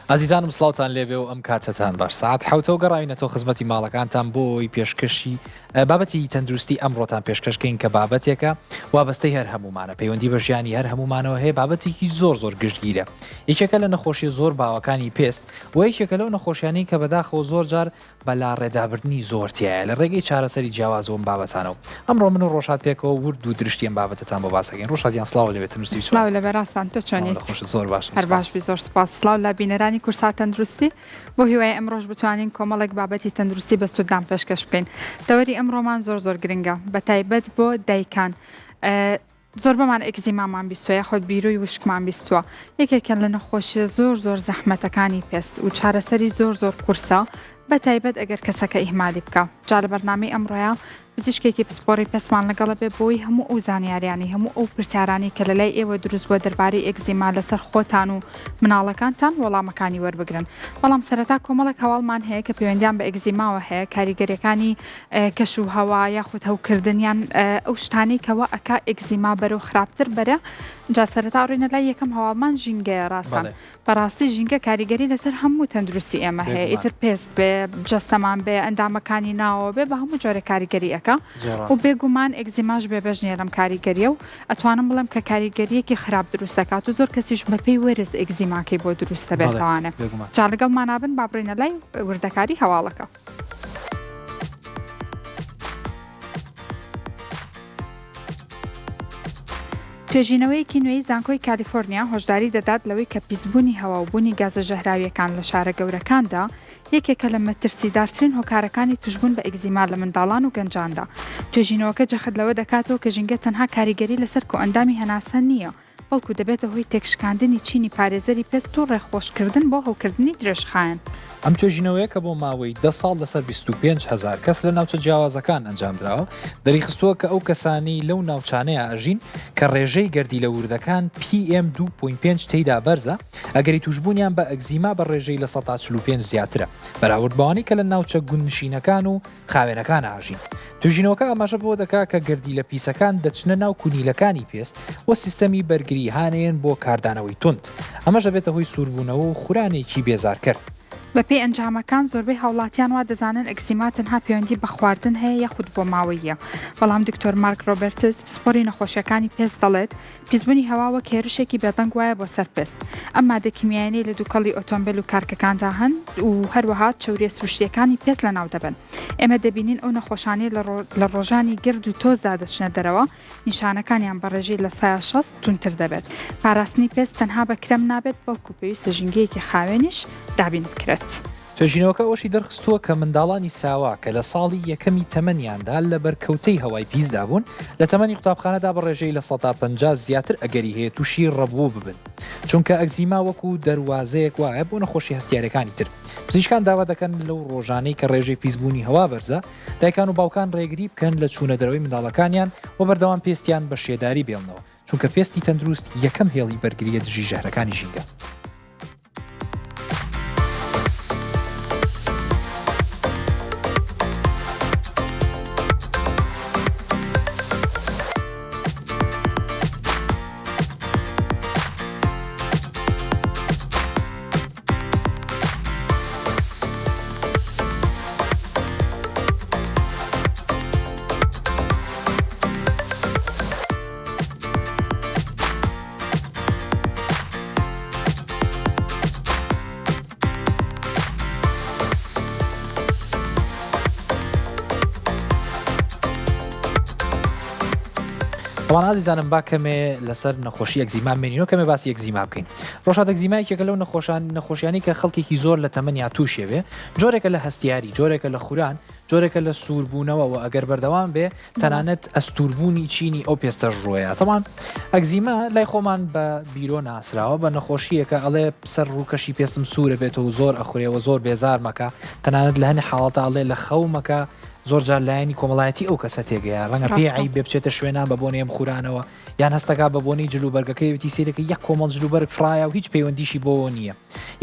ئازیزانم سڵاوتان لێبێ و ئەم کاتەتان باش سعات حوتەوە گەڕاوینەتەوە خزمەتی ماڵەکانتان بۆ ئەوەی پێشکەشی بابەتی تەندروستی ئەمڕۆتان پێشکەشکەین کە بابەتێکە وابەستەی هەر هەمومانە پەیوەندی بە ژیانی هەر هەمومانەوە هەیە بابەتێکی زۆر زۆر گشتگیرە یەکێکە لە نەخۆشی زۆر باوەکانی پێست و یەکێکە لەو نەخۆشیانەی کە بەداخەوە زۆر جار بە لاڕێدابردنی زۆر تیایە لە ڕێگەی چارەسەری جیاوازەوە ئەم بابەتانە و ئەمڕۆ من و ڕۆژهات پێکەوە ورد و درشتی ئەم بابەتەتان بۆ باس ئەکەین. ڕۆژهات گیان سڵاوت لێبێت تەندروستی چۆنە؟ سڵاو لەبێ ڕاستان تۆ سڵاو چۆنیت؟ لە خۆشت زۆر باشم هەر باش سوپاس. بی زۆر سوپاس. سڵاو لە بینەرانی کورسات تەندروستی بۆ هیوای ئەمڕۆش بتوانین کۆمەڵێک بابەتی تەندروستی بەسووددان پێشکەش بکەین. تەوەری ئەمڕۆمان زۆر زۆر گرنگە بەتایبەت بۆ دایکان. زۆربەمان ئێکزیمامان بیستوە یاخود بیرۆی وشکمان بیستوە یەکێکە لە نەخۆشیە زۆر زۆر زەحمەتەکانی پێست و چارەسەری زۆر زۆر قورسە بە تایبەت ئەگەر کەسەکە ئیهمالی بکە جا لە بەرنامەی ئەمڕۆیا پزیشکێکی پسپۆڕی پێستمان لەگەڵە بێ بۆی هەموو ئەو زانیاریانی هەموو ئەو پرسیارانی کە لە لای ئێوە دروست بووە دەربارەی ئێکزیما لەسەر خۆتان و مناڵەکانتان وەڵامەکانی وەربگرن بەڵام سەرەتا کۆمەڵێک هەواڵمان هەیە کە پەیوەندیان بە ئێکزیماوە هەیە کاریگەریەکانی کەش و هەوا یاخود هەوکردن یان ئەو شتانەی کەوا ئەکا ئێکزیما بەرەو خراپتر بەرە جا سەرەتا ڕوینە لای یەکەم هەواڵمان ژینگەیە ڕاستان بەڕاستی ژینگە کاریگەری لەسەر هەموو تەندروستی ئێمە هەیە ئیتر پێست بێ جەستەمان بێ ئەندامەکانی ناوە بێ بە هەموو جۆرە کاریگەری ئەەکە و بێگومان ئێکزیماش بێبەش نییە لەم کاریگەریە و ئەتوانم بڵێم کە کاریگەریەکی خراپ دروست دەکات و زۆر کەسیش بەپێی وەرز ئێکزیماکەی بۆ دروست دەبێتوانێ جا لەگەڵمانا بن با بڕینە لای وردەکاری هەواڵەکە. توێژینەوەیەکی نوێی زانکۆی کالیفۆرنیا هۆشداری دەدات لەوەی کە پیسبوونی هەوا و بوونی گازە ژەهراوییەکان لە شارە گەورەکاندا یەکێکە لە مەترسیدارترین هۆکارەکانی تووشبوون بە ئەگزیما لە منداڵان و گەنجاندا. توێژینەوەکە جەخت لەوە دەکاتەوە کە ژینگە تەنها کاریگەری لەسەر کۆئەندامی هەناسە نییە، بەڵکو دەبێتە هۆی تێکشکاندنی چینی پارێزەری پێست و ڕێخۆشکردن بۆ هەوکردنی درێژخایەن. ئەم توێژینەوەیە کە بۆ ماوەی دە ساڵ لەسەر 25 هەزار کەس لە ناوچە جیاوازەکان ئەنجامدراوە، دەریخستووە کە ئەو کەسانەی لەو ناوچانەیا ئەژین کە ڕێژەی گەردیلە وردەکان PM 2.5 تێیدا بەرزە، ئەگەری تووشبوونیان بە ئەگزیما بە ڕێژەی 45% زیاترە بەراورد بەوانەی کە لە ناوچە گوندنشینەکان و خاوێنەکان ئاژین. توێژینەوەکە ئاماژە بەوە دەکا کە گەردیلە پیسەکان دەچنە ناو کونیلەکانی پێست و سیستەمی بەرگری هانەیەن بۆ کاردانەوەی توند، ئەمەش دەبێتە هۆی سووربوونەوە و خورانێکی بێزارکەر. بەپێی ئەنجامەکان، زۆربەی هاوڵاتیان وا دەزانن ئەکزیما تەنها پەیوەندی بە خواردن هەیە یاخود بۆماوەییە، بەڵام دکتۆر مارک ڕۆبێرتس، پسپۆری نەخۆشییەکانی پێست دەڵێت، پیسبوونی هەوا وەک هێرشێکی بێدەنگ وایە بۆ سەر پێست. ئەم مادە کیمیایانەی لە دووکەڵی ئۆتۆمبێل و کارگەکاندا هەن و هەروەها چەورییە سروشتییەکانی پێست لەناو دەبەن. ئێمە دەبینین ئەو نەخۆشانەی لە ڕۆژانی گرد و تۆزدا دەچنە دەرەوە، نیشانەکانیان بە ڕێژەی 60% توندتر دەبێت. پاراستنی پێست تەنها بە کرێم نابێت، بەڵکو پێویستە ژینگەیەکی خاوێنیش دابین بکرێت. توێژینەوەکە ئەوەشی دەرخستووە کە منداڵانی ساوا کە لە ساڵی یەکەمی تەمەنیاندا لە بەرکەوتەی هەوای پیسدا بوون، لە تەمەنی قوتابخانەدا بە ڕێژەی 50% زیاتر ئەگەری هەیە تووشی ڕەبوو ببن، چونکە ئەگزیما وەکو دەروازەیەک وایە بۆ نەخۆشی هەستیارەکانی تر. پزیشکان داوا دەکەن لەو ڕۆژانەی کە ڕێژەی پیسبوونی هەوا بەرزە، دایکان و باوکان ڕێگری بکەن لە چوونە دەرەوەی منداڵەکانیان و بەردەوام پێستیان بە شێداری بێڵنەوە، چونکە پێستی تەندروست یەکەم هێڵی بەرگرییە دژی ژەهرەکانی ژینگە. تەوان ئازیزانم با کەمێ لەسەر نەخۆشی ئەگزیما بمێنینەوە کەمێ باسی ئەگزیما بکەین ڕۆژهات ئەگزیما یەکێکە لەو نەخۆشان نەخۆشیانی کە خەڵکێکی زۆر لە تەمەنیا تووشێ بێ جۆرێکە لە هەستیاری جۆرێکە لە خوران جۆرێکە لە سووربوونەوە و ئەگەر بەردەوام بێ تەنانەت ئەستووربوونی چینی ئەو پێستەش ڕۆیە تەمان ئەگزیما لای خۆمان بە بیرۆ ناسراوە بە نەخۆشیەکە ئەڵێ سەر ڕووکەشی پێستم سوورە بێتەوە زۆر ئەخورێەوە زۆر بێزارمەکە تەنانەت لە هەنێ حاڵەتە ئەڵێ لە خەومەکە زۆر جار لایەنی کۆمەڵایەتی ئەو کەسە تێگەیە ڕەنگە پێی عیب بێ بچێتە شوێنان بە بۆنەی ئەم خورانەوە یان هەستەکا بە بۆنەی جلوبەرگەکەیەتی سەیرەکە یەک کۆمەڵ جلوبەرگ فڕایە و هیچ پەیوەندیشی بۆوە نییە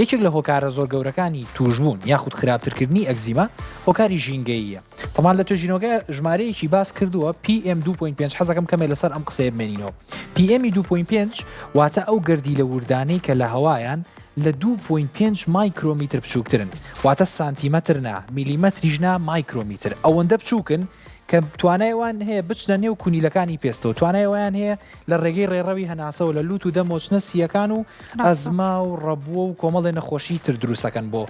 یەکێک لە هۆکارە زۆر گەورەکانی تووشبوون یاخود خراپترکردنی ئەگزیما هۆکاری ژینگەییە تەمان لە توێژینەوەکە ژمارەیەکی باس کردووە PM 2.5 حەزەکەم کەمێ لەسەر ئەم قسەیە بمێنینەوە PM 2.5 واتە ئەو گەردیلە وردانەی کە لە هەوایان. لە 2.5 مایکرۆمیتر بچووکترن، واتە سانتیمەتر نا، میلیمەتریش نا، مایکرۆمیتر، ئەوەندە بچووکن کە توانای ئەوان هەیە بچنە نێو کونیلەکانی پێستەوە، توانای ئەوەیان هەیە لە ڕێگەی ڕێڕەوی هەناسەوە لە لووت و دەمەوە چنە سییەکان و ئەزما و ڕەبووە و کۆمەڵێ نەخۆشی تر دروستەکەن بۆ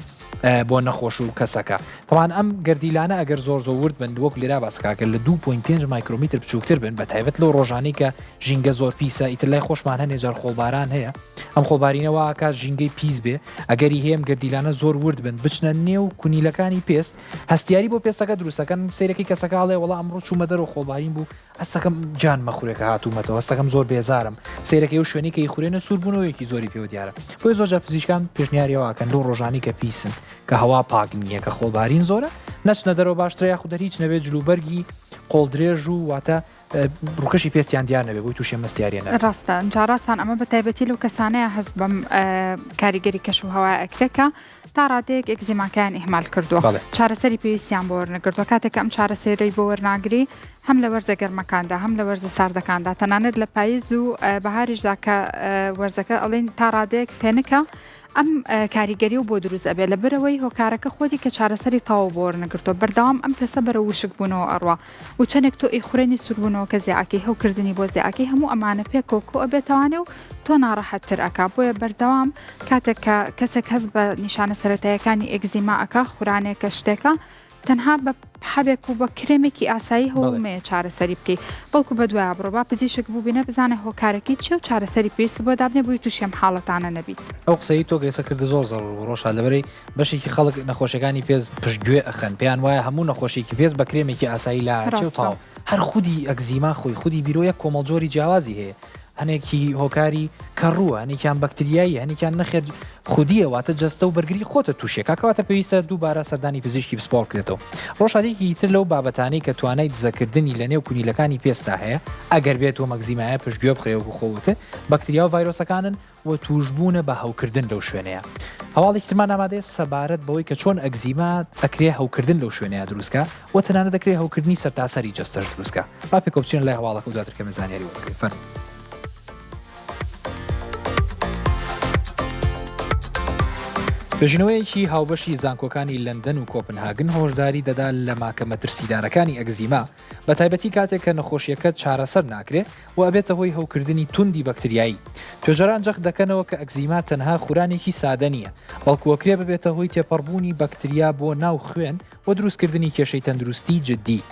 بۆ نەخۆش و کەسەکە. تەبعەن ئەم گەردیلانە ئەگەر زۆر زۆر ورد بن وەک لێرا باسکرا گەر لە 2.5 مایکرۆمیتر بچووکتر بن بە تایبەت لەو ڕۆژانەی کە ژینگە زۆر پیسە ئیتر لای خۆشمان هەنێ جار خۆڵباران هەیە ئەم خۆڵبارینە وا ئەکات ژینگەی پیس بێ ئەگەری هەیە ئەم گەردیلانە زۆر ورد بن بچنە نێو کونیلەکانی پێست هەستیاری بۆ پێستەکە دروستەکەن سەیرەکەی کەسەکە ئەڵێ وەڵا ئەمڕۆ چوومە دەرەوە خۆڵبارین بوو هەستەکەم گیان مەخورێ کە هاتوومەتەوە هەستەکەم زۆر بێزارم سەیرەکەی ئەو شوێنەی کە ئیخورێنە سووربوونەوەیەکی زۆری پێوە دیارە بۆیە زۆر جار پزیشکان پێشنیاری ئەوە ئەکەن لەو ڕۆژانەی کە پیسن کە هەوا پاک نییە کە خۆڵبارین زۆرە نەچنە دەرەوە باشترە یاخود هەر هیچ نەبێت جلوبەرگی قۆڵ درێژ و واتە ڕووکەشی پێستیان دیار نەبێ بۆی تووشی مەستیاریە نەبێت. ڕاستە جا ڕاستان ئەمە بە تایبەتی لەو کەسانەیە هەست بەم کاریگەری کەش و هەوای ئەکرێ کە تا ڕادەیەک ئەکزیماکەیان ئیهمال کردووە چارەسەری پێویستیان بۆ وەرنەگرتووە کاتێک کە ئەم چارەسەرەی بۆ وەرناگری هەم لە وەرزە گەرمەکاندا هەم لە وەرزە ساردەکاندا تەنانەت لە پاییز و بەهاریشدا کە وەرزەکە ئەڵێن تا ڕادەیەک فێنکە ئەم کاریگەری و بۆ دروست ئەبێ لە برەوەی هۆکارەکە خۆتی کە چارەسەری تەواو بۆ وەرنەگرتووە بەردەوام ئەم پێسە بەرەو وشک بوونەوە ئەڕوا و چەندێک تۆ ئەیخورێنی سووربوونەوەکە زیعەکەی هەوکردنی بۆ زیعەکەی هەموو ئەمانە پێکەوە کۆ ئەبێتەوانێ و تۆ ناڕەحەتتر ئەکا بۆیە بەردەوام کاتێک کە کەسێک هەست بە نیشانە سەرەتاییەکانی ئێگزیما ئەکا خورانێکە شتێکە تەنها بە حەبێک و بە کرێمێکی ئاسایی هەوڵ مەیە چارەسەری بکەی بەڵکو بە دوایە بڕۆ با پزیشک ببینە بزانێ هۆکارەکەی چیە و چارەسەری پێویست بۆ دابنێ بۆی تووشی ئەم حاڵەتانە نەبیت. ئەو قسەی تۆ کە ئێستا کردت زۆر زەڕوور بوو ڕۆژهات لەبەرەی بەشێکی خەڵک نەخۆشیەکانی پێست پشتگوێ ئەخەن پێیان وایە هەموو نەخۆشیەکی پێست بە کرێمێکی ئاسایی لا ئەچێ و ڕاستە. تەواو هەر خودی ئەکزیما خۆی خودی بیرۆ یەک کۆمەڵ جۆری جیاوازی هەیە هەنێکی هۆکاری کەڕووە هەنێکیان بەکتریایی هەنێکیان نەخێر خودیە واتە جەستە و بەرگری خۆتە تووشێکا کەواتە پێویستە دووبارە سەردانی پزیشکی پسپۆڕ کرێتەوە ڕۆژهاتێکی تر لەو بابەتانەی کە توانای دزەکردنی لە نێو کونیلەکانی پێستا هەیە ئەگەر بێت و مەگزیمایە پشتگوێ بخرێ وەکو خۆ وتت بەکتریا و ڤایرۆسەکانن و تووشبوونە بە هەوکردن لەو شوێنەیە. هەواڵێکی ترمان ئامادەیە سەبارەت بەوەی کە چۆن ئەگزیما ئەکرێ هەوکردن لەو شوێنەیە دروست کا و تەنانەت ئەکرێ هەوکردنی سەرتاسەری جەستەش دروست کا. با پێکەوە بچینە لای هەواڵەکە و دواتر کەمێ زانیاری وەربگرین. فەرموو. توێژینەوەیەکی هاوبەشی زانکۆکانی لەندەن و کۆپنهاگن هۆشداری دەدا لە ماکە مەترسیدارەکانی ئەگزیما، بەتایبەتی کاتێک کە نەخۆشییەکە چارەسەر ناکرێ و ئەبێتە هۆی هەوکردنی توندی بەکتریایی. توێژەران جەخت دەکەنەوە کە ئەکزیما تەنها خورانێکی سادە نییە، بەڵکو ئەکرێ ببێتە هۆی تێپەڕبوونی بەکتریا بۆ ناو خوێن و دروستکردنی کێشەی تەندروستی جددی.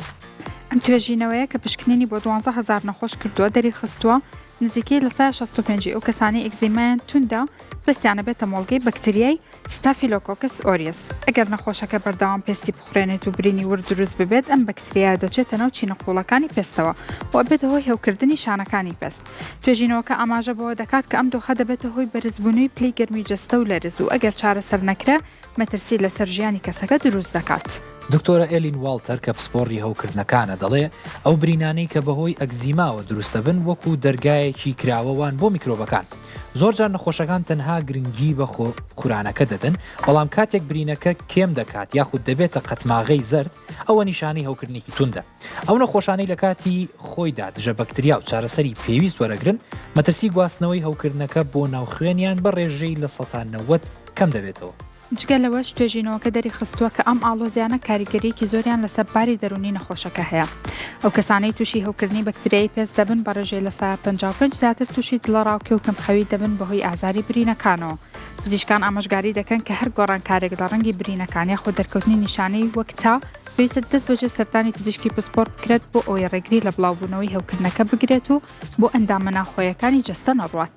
ئەم توێژینەوەیە کە پشکنینی بۆ 12,000 نەخۆش کردووە، دەریخستووە نزیکەی 65% ی ئەو کەسانەی ئەکزیمایان توندە، پێستیان ئەبێتە مۆڵگەی بەکتریای Staphylococcus aureus. ئەگەر نەخۆشەکە بەردەوام پێستی بخورێنێت و برینی ورد دروست ببێت، ئەم بەکتریایە دەچێتە ناو چینە قووڵەکانی پێستەوە و ئەبێتە هۆی هەوکردنی شانەکانی پێست. توێژینەوەکە ئاماژە بەوە دەکات کە ئەم دۆخە دەبێتە هۆی بەرزبوونەوەی پلەی گەرمی جەستە و لەرز و ئەگەر چارەسەر نەکرا مەترسی لەسەر ژیانی کەسەکە دروست دەکات. دکتۆرە ئێلین واڵتەر کە پسپۆڕی هەوکردنەکانە دەڵێ، ئەو برینانەی کە بەهۆی ئەکزیماوە دروست دەبن وەکو دەرگایەکی کراوە وان بۆ میکرۆبەکان. زۆرجار نەخۆشەکان تەنها گرنگی بە خورانەکە دەدەن، بەڵام کاتێک برینەکە کێم دەکات یاخود دەبێتە قەتماغەی زەرد، ئەوە نیشانەی هەوکردنێکی توندە. ئەو نەخۆشانەی لە کاتی خۆیدا دژە بەکتریا و چارەسەری پێویست وەرەگرن، مەترسی گواستنەوەی هەوکردنەکە بۆ ناو خوێنیان بە ڕێژەی 90% کەم دەبێتەوە. جگە لەوەش توێژینەوەکە دەریخستووە کە ئەم ئاڵۆزیانە کاریگەرییەکی زۆریان لەسەر باری دەروونی نەخۆشەکە هەیە. ئەو کەسانەی تووشی هەوکردنی بەکتریایی پێست دەبن بە ڕێژەی 55% زیاتر تووشی دڵەڕاوکێ و کەمخەوی دەبن بەهۆی ئازاری برینەکانەوە. پزیشکان ئامۆژگاری دەکەن کە هەر گۆڕانکارێک لە ڕەنگی برینەکان یاخود دەرکەوتنی نیشانەی وەک تا، پێویستە دەستبەجێ سەردانی پزیشکی پسپۆڕ بکرێت بۆ ئەوەی ڕێگری لە بڵاوبوونەوەی هەوکردنەکە بگرێت و بۆ ئەندامە ناوخۆیەکانی جەستە نەڕوات.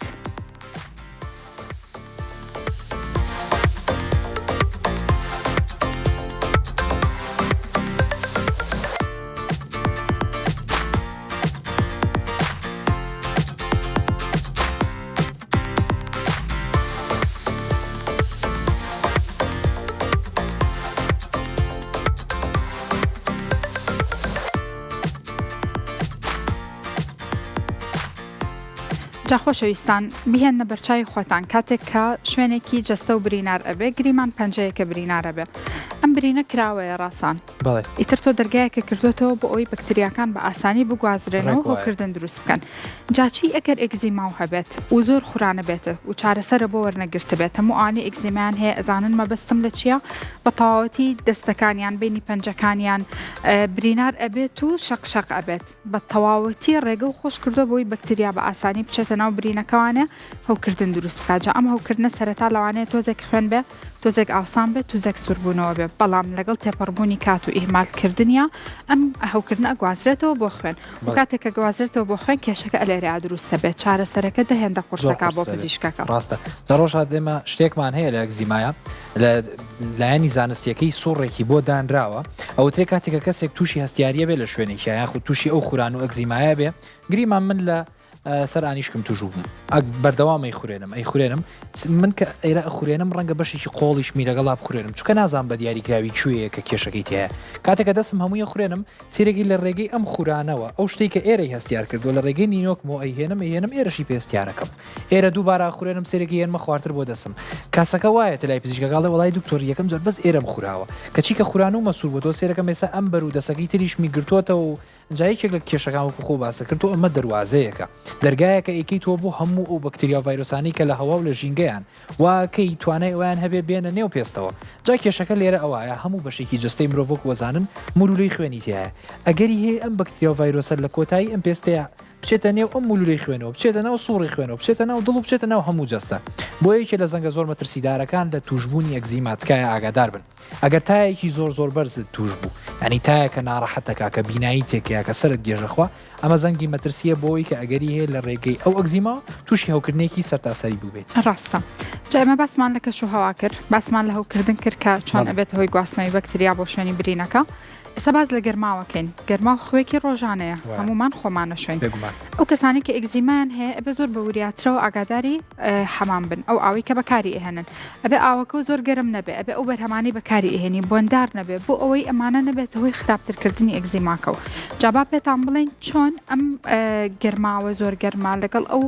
جا خۆشەویستان بیهێننە بەرچاوی خۆتان کاتێک کە شوێنێکی جەستە و برینار ئەبێ گریمان پەنجەیەکە برینار ئەبێ. ئەم برینە کراوەیە ڕاسان. بەڵێ. ئیتر تۆ دەرگایەکە کردۆتەوە بۆ ئەوەی بەکتریاکان بە ئاسانی بگوازرێنەوە ڕێک و وایە. هەوکردن دروست بکەن. جا چی ئەگەر ئێگزیماو هەبێت و زۆر خورانە بێت و چارەسەرە بۆ وەرنەگرتبێت هەموو ئەوانەی ئێگزیمایان هەیە ئەزانن مەبەستم لە چیە بە تەواوەتی دەستەکانیان بینی پەنجەکانیان برینار ئەبێت و شەق شەق ئەبێت بە تەواوەتی ڕێگە و خۆش کردووە بۆی بەکتریا بە ئاسانی بچێتە ناو برینەکەوانێ هەوکردن دروست بکات جا ئەم هەوکردنە سەرەتا لەوانەیە تۆزێک خوێن بێ تۆزێک ئاوسان بێت توزێک سووربوونەوە بێ بەڵام لەگەڵ تێپەڕبوونی کات و ئیهمال کردنیا ئەم هەوکردنە ئەگوازرێتەوە بۆ خوێن و کاتێک کە گوازرێتەوە بۆ خوێن کێشەکە ئەلێرەیا دروست دەبێت چارەسەرەکە دە هێندە قورسەکا بۆ پزیشکەکە. ڕاستە لە ڕۆژهات ئێمە شتێکمان هەیە لە ئەکزیمایا لە لایەنی زانستیەکەی سوڕێکی بۆ دانراوە ئەوترێ کاتێک کە کەسێک تووشی هەستیاریە بێ لە شوێنێکیا یاخود تووشی ئەو خوران و ئەکزیمایە بێ گریمان من لە سەر ئانیشکم توش بووم ئەک بەردەوام ئەی خورێنم ئەی خورێنم من کە ئێرە ئەخورێنم ڕەنگە بەشێکی قۆڵیشمی لەگەڵا بخورێنم چونکە نازانم بە دیاریکراوی کوێیە کە کێشەکەی تایە کاتێک کە دەستم هەمووی ئەخورێنم سیرەکی لە ڕێگەی ئەم خورانەوە ئەو شتێک کە ئێرەی هەستیار کردووە لە ڕێگەی نینۆکمەوە ئەیهێنم ئەیهێنم ئێرەشی پێ هەستیارەکەم ئێرە دووبارە ئەخورێنم سێرەکی هێنمە خوارتر بۆ دەسم کاسەکە وایە تە لای پزیشکەکە ئەڵێ وەڵای دکتۆر یەکەم جار بەس ئێرەم خوراوە کەچی کە خورانومە سوور بۆتەوە سێرەکەم ئێستا ئەم بەر و دەسەکەی تریشمی گرتووەتەوە و جا یەکێک لە کێشەکان وەکو خۆو باست کرد تۆ ئەمە دەروازەیەکە دەرگایەکە ئەیکەی تۆ بۆ هەموو ئەو بەکتریا و ڤایرۆسانەی کە لە هەوا و لە ژینگەیان وا کەی توانای ئەویان هەبێ بێنە نێو پێستەوە جا کێشەکە لێرە ئەوایە هەموو بەشێکی جەستەی مرۆڤ وەکو ئەزانن مولولەی خوێنی تیایە ئەگەری هەیە ئەم بەکتریا و ڤایرۆسە لە کۆتایی ئەم پێستەیە بچێتە نێو ئەم مولولەی خوێنەوە بچێتە ناو سوڕی خوێنەوە بچێتە ناو دڵ و بچێتە ناو هەموو جەستە بۆیە یەکێ لە زەنگە زۆر مەترسیدارەکان لە توشبوونی ئەکزیما تکایە ئاگادار بن. ئەگەر تایەکی زۆر زۆر بەرزت توش بوو یانی تایەکە ناڕەحەتەکا کە بینایی تێکەیا کە سەرت گێژەخوا ئەمە زەنگی مەترسیە بۆ ئەوەی کە ئەگەری هەیە لە ڕێگەی ئەو ئەکزیماوە توشی هەوکردنێکی سەرتاسەری بووبێتی. ڕاستە جا ئێمە باسمان لە کەش و هەوا کرد باسمان لە هەوکردن کرد کە چۆن ئەبێتە هۆی گواستنەوەی بەکتریا بۆ شوێنی برینەکە ئێستا باس لە گەرماوەکەین گەرماو خوێکی ڕۆژانەیە هەمومان خۆمانە شوێن ئەو کەسانی کە ئەکزیمایان هەیە ئەبێ زۆر بە وریاترەوە ئاگاداری حەمام بن ئەو ئاوەی کە بەکاری ئەهێنن ئەبێ ئاوەکە زۆر گەرم نەبێ ئەبێ ئەو بەرهەمانەی بەکاری ئەهێنی بۆندار نەبێ بۆ ئەوەی ئەمانە نەبێتە هۆی خراپترکردنی ئەکزیماکە و جا با پێتان بڵێین چۆن ئەم گەرماوە زۆر گەرما لەگەڵ ئەو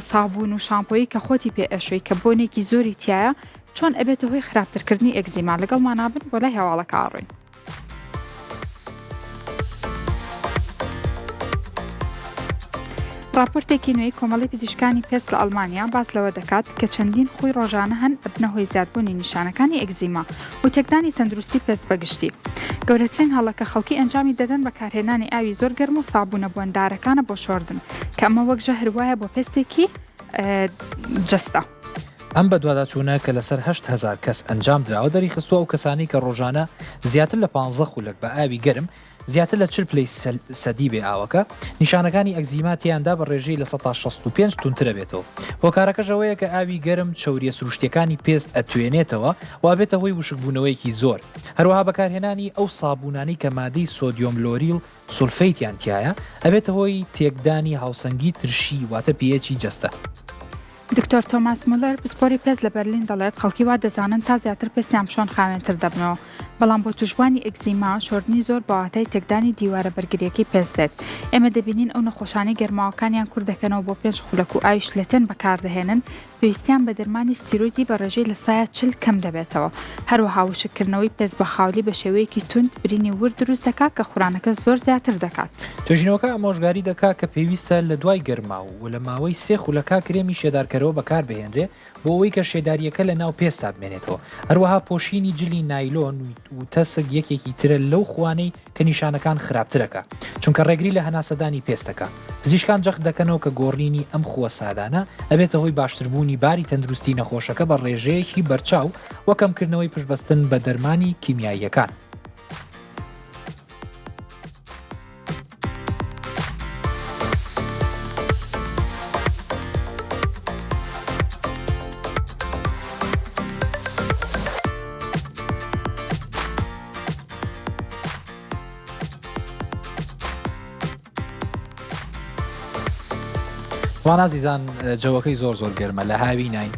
سابوون و شامپۆیی کە خۆتی پێ ئەشۆی کە بۆنێکی زۆری تایە چۆن ئەبێتە هۆی خراپترکردنی ئەکزیما لەگەڵمانا بن بۆ لای هەواڵەکە ئاڕۆین. ڕاپۆرتێکی نوێی کۆمەڵەی پزیشکانی پێست لە ئەڵمانیا باس لەوە دەکات کە چەندین خووی ڕۆژانە هەن ئەبنە هۆی زیادبوونی نیشانەکانی ئەکزیما و تێکدانی تەندروستی پێست بەگشتی. گەورەترین هەڵە کە خەڵکی ئەنجامی دەدەن بەکارهێنانی ئاوی زۆر گەرم و سابوونە بۆندارەکانە بۆ شۆردن کە ئەمە وەک ژەهر وایە بۆ پێستێکی جەستە. ئەم بەدواداچوونە کە لەسەر 8000 کەس ئەنجام دراوە دەریخستووە ئەو کەسانەی کە ڕۆژانە زیاتر لە 15 خولەک بە ئاوی گەرم زیاتر لە 40 پلەی سەدی بێ ئاوەکە، نیشانەکانی ئەکزیما تێیاندا بە ڕێژەی 65% توندتر ئەبێتەوە. هۆکارەکەش ئەوەیە کە ئاوی گەرم چەورییە سروشتییەکانی پێست ئەتوێنێتەوە و ئەبێتە هۆی وشکبوونەوەیەکی زۆر. هەروەها بەکارهێنانی ئەو سابوونانەی کە مادەی سۆدیۆم لۆریل سولفەیتیان تیایە، ئەبێتە هۆی تێکدانی هاوسەنگی ترشی واتە pH ی جەستە. دکتۆر تۆماس مولەر، پسپۆری پێست لە بەرلین دەڵێت، خەڵکی وا دەزانن تا زیاتر پێستیان بشۆن خاوێنتر دەبنەوە، بەڵام بۆ تووشبووانی ئەکزیما، شۆردنی زۆر بە واتای تێکدانی دیوارە بەرگرییەکەی پێست دێت. ئێمە دەبینین ئەو نەخۆشانەی گەرماوەکانیان کورت دەکەنەوە بۆ پێنج خولەک و ئاوی شلەتێن بەکاردەهێنن، پێویستیان بە دەرمانی ستیرۆیدی بە ڕێژەی 40% کەم دەبێتەوە. هەروەها وشککردنەوەی پێست بە خاولی بە شێوەیەکی توند برینی ورد دروست دەکات کە خورانەکە زۆر زیاتر دەکات. توێژینەوەکە ئامۆژگاری دەکات کە پێویستە لە دوای گەرماو و لە ماوەی سێ خولەکا کرێمی شێدارکەرەوە بەکاربهێنرێ بۆ ئەوەی کە شێدارییەکە لە ناو پێستا بمێنێتەوە. هەروەها پۆشینی جلی نایلۆن و تەسک یەکێکی ترە لەو خووانەی کە نیشانەکان خراپترەکا چونکە ڕێگری لە هەناسەدانی پێست دەکا. پزیشکان جەخت دەکەنەوە کە گۆڕینی ئەم خووە سادانە ئەبێتە هۆی باشتربوونی باری تەندروستی نەخۆشەکە بە ڕێژەیەکی بەرچاو و کەمکردنەوەی پشتبەستن بە دەرمانی کیمیاییەکان. وان ئازیزان جەوەکەی زۆر زۆر گەرمە لە هاوی ناین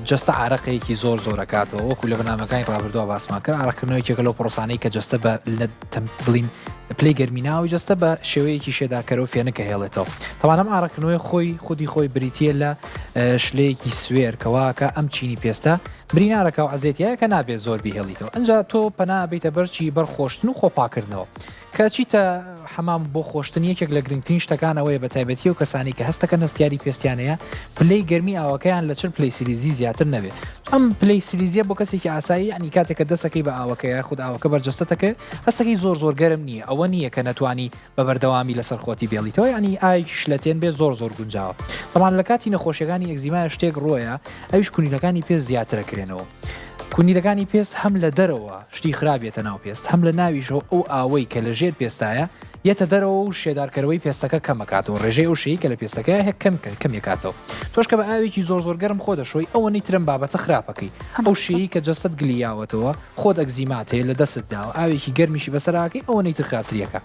جەستە عراقەیەکی زۆر زۆرەکاتەوە وەکو لە بەنامەکانی ڕابردووە باسمان کرد عراقکردنەوە یەکێکە لەو پرۆسانەی کە جەستە بە لە بڵین پلەی گەرمی ناوەوەی جەستە بە شێوەیەکی شێدارکەرەوە فێنک ئەهێڵێتەوە. تەبعەن ئەم ئارەقکردنەوەی خۆی خودی خۆی بریتییە لە شلەیەکی سوێر کە واکە ئەم چینی پێستە برینارەکە و عەزێتیایە کە نابێت زۆر بیهێڵیتەوە. ئەنجا تۆ پەنا ئەبەیتە بەر چی؟ بەر خۆشتن و خۆپاکردنەوە. کە ئەچیتە حەمام بۆ خۆشتن یەکێک لە گرنگترین شتەکان ئەوەیە بە تایبەتی ئەو کەسانەی کە هەستەکەن هەستیاری پێستیان هەیە پلەی گەرمی ئاوەکەیان لە 40 پلەی سیلیزی زیاتر نەبێت ئەم پلەی سیلیزیە بۆ کەسێکی ئاسایی یعنی کاتێک کە دەسەکەی بە ئاوەکە یاخود ئاوەکە بەرجەستەتەکە هەستەکەی زۆر زۆر گەرم نییە ئەوە نییە کە نەتوانی بە بەردەوامی لەسەر خۆتی بێڵیتەوە یعنی ئاوێکی شلەتێن بێ زۆر زۆر گونجاوە تەبعەن لە کاتی نەخۆشیەکانی ئەگزیمایە شتێک ڕۆیە ئەویش کونیلەکانی پێست زیاترەکرێنەوە کونیلەکانی پێست هەم لە دەرەوە شتی خراپ یەتە ناو پێست هەم لە ناویشەوە ئەو ئاوەی کە لە ژێر پێستایە یەتە دەرەوە و شێدارکەرەوەی پێستەکە کەم ئەکاتەوە ڕێژەی ئەو شێی کە لە پێستەکەیا هەیە کەم کەم یەکاتەوە تۆش کە بە ئاوێکی زۆر زۆر گەرم خۆ دەشۆی ئەوەنەی ترم بابەتە خراپەکەی ئەو شێی کە جەستەت گلی یاوەتەوە خۆت ئەگزیمات هەیە لە دەستت داوە ئاوێکی گەرمیشی بەسەرا ئەکەی ئەوەنەی تر خراپتریەکا.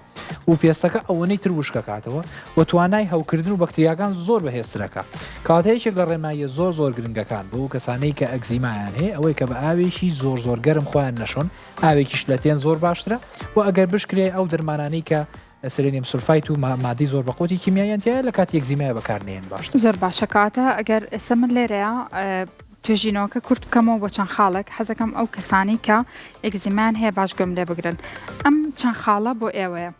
و پێستەکە ئەوەنەی تر وشکەکاتەوە و توانای هەوکردن و بەکتریاکان زۆر بەهێزترەکا. کەواتە یەکێک لە ڕێنماییە زۆر زۆر گرنگەکان بۆ ئەو کەسانەی کە ئەگزیمایان هەیە ئەوەیە کە بە ئاوێکی زۆر زۆر گەرم خۆیان نەشۆن، ئاوێکی شلەتێن زۆر باشترە و ئەگەر بشکرێ ئەو دەرمانانەی کە selenium sulfite و مادەی زۆر بەقوەتی کیمیاییان تیایە لە کاتی ئەگزیمایا بەکار نەیەن باشترە. زۆر باشە کەواتە ئەگەر ئێستا من لێرەیا توێژینەوەکە کورت بکەمەوە بۆ چەند خاڵێک حەزەکەم ئەو کەسانی کە ئێگزیمان هەیە باش گوێم لێ بگرن ئەم چەند خاڵە بۆ ئێوەیە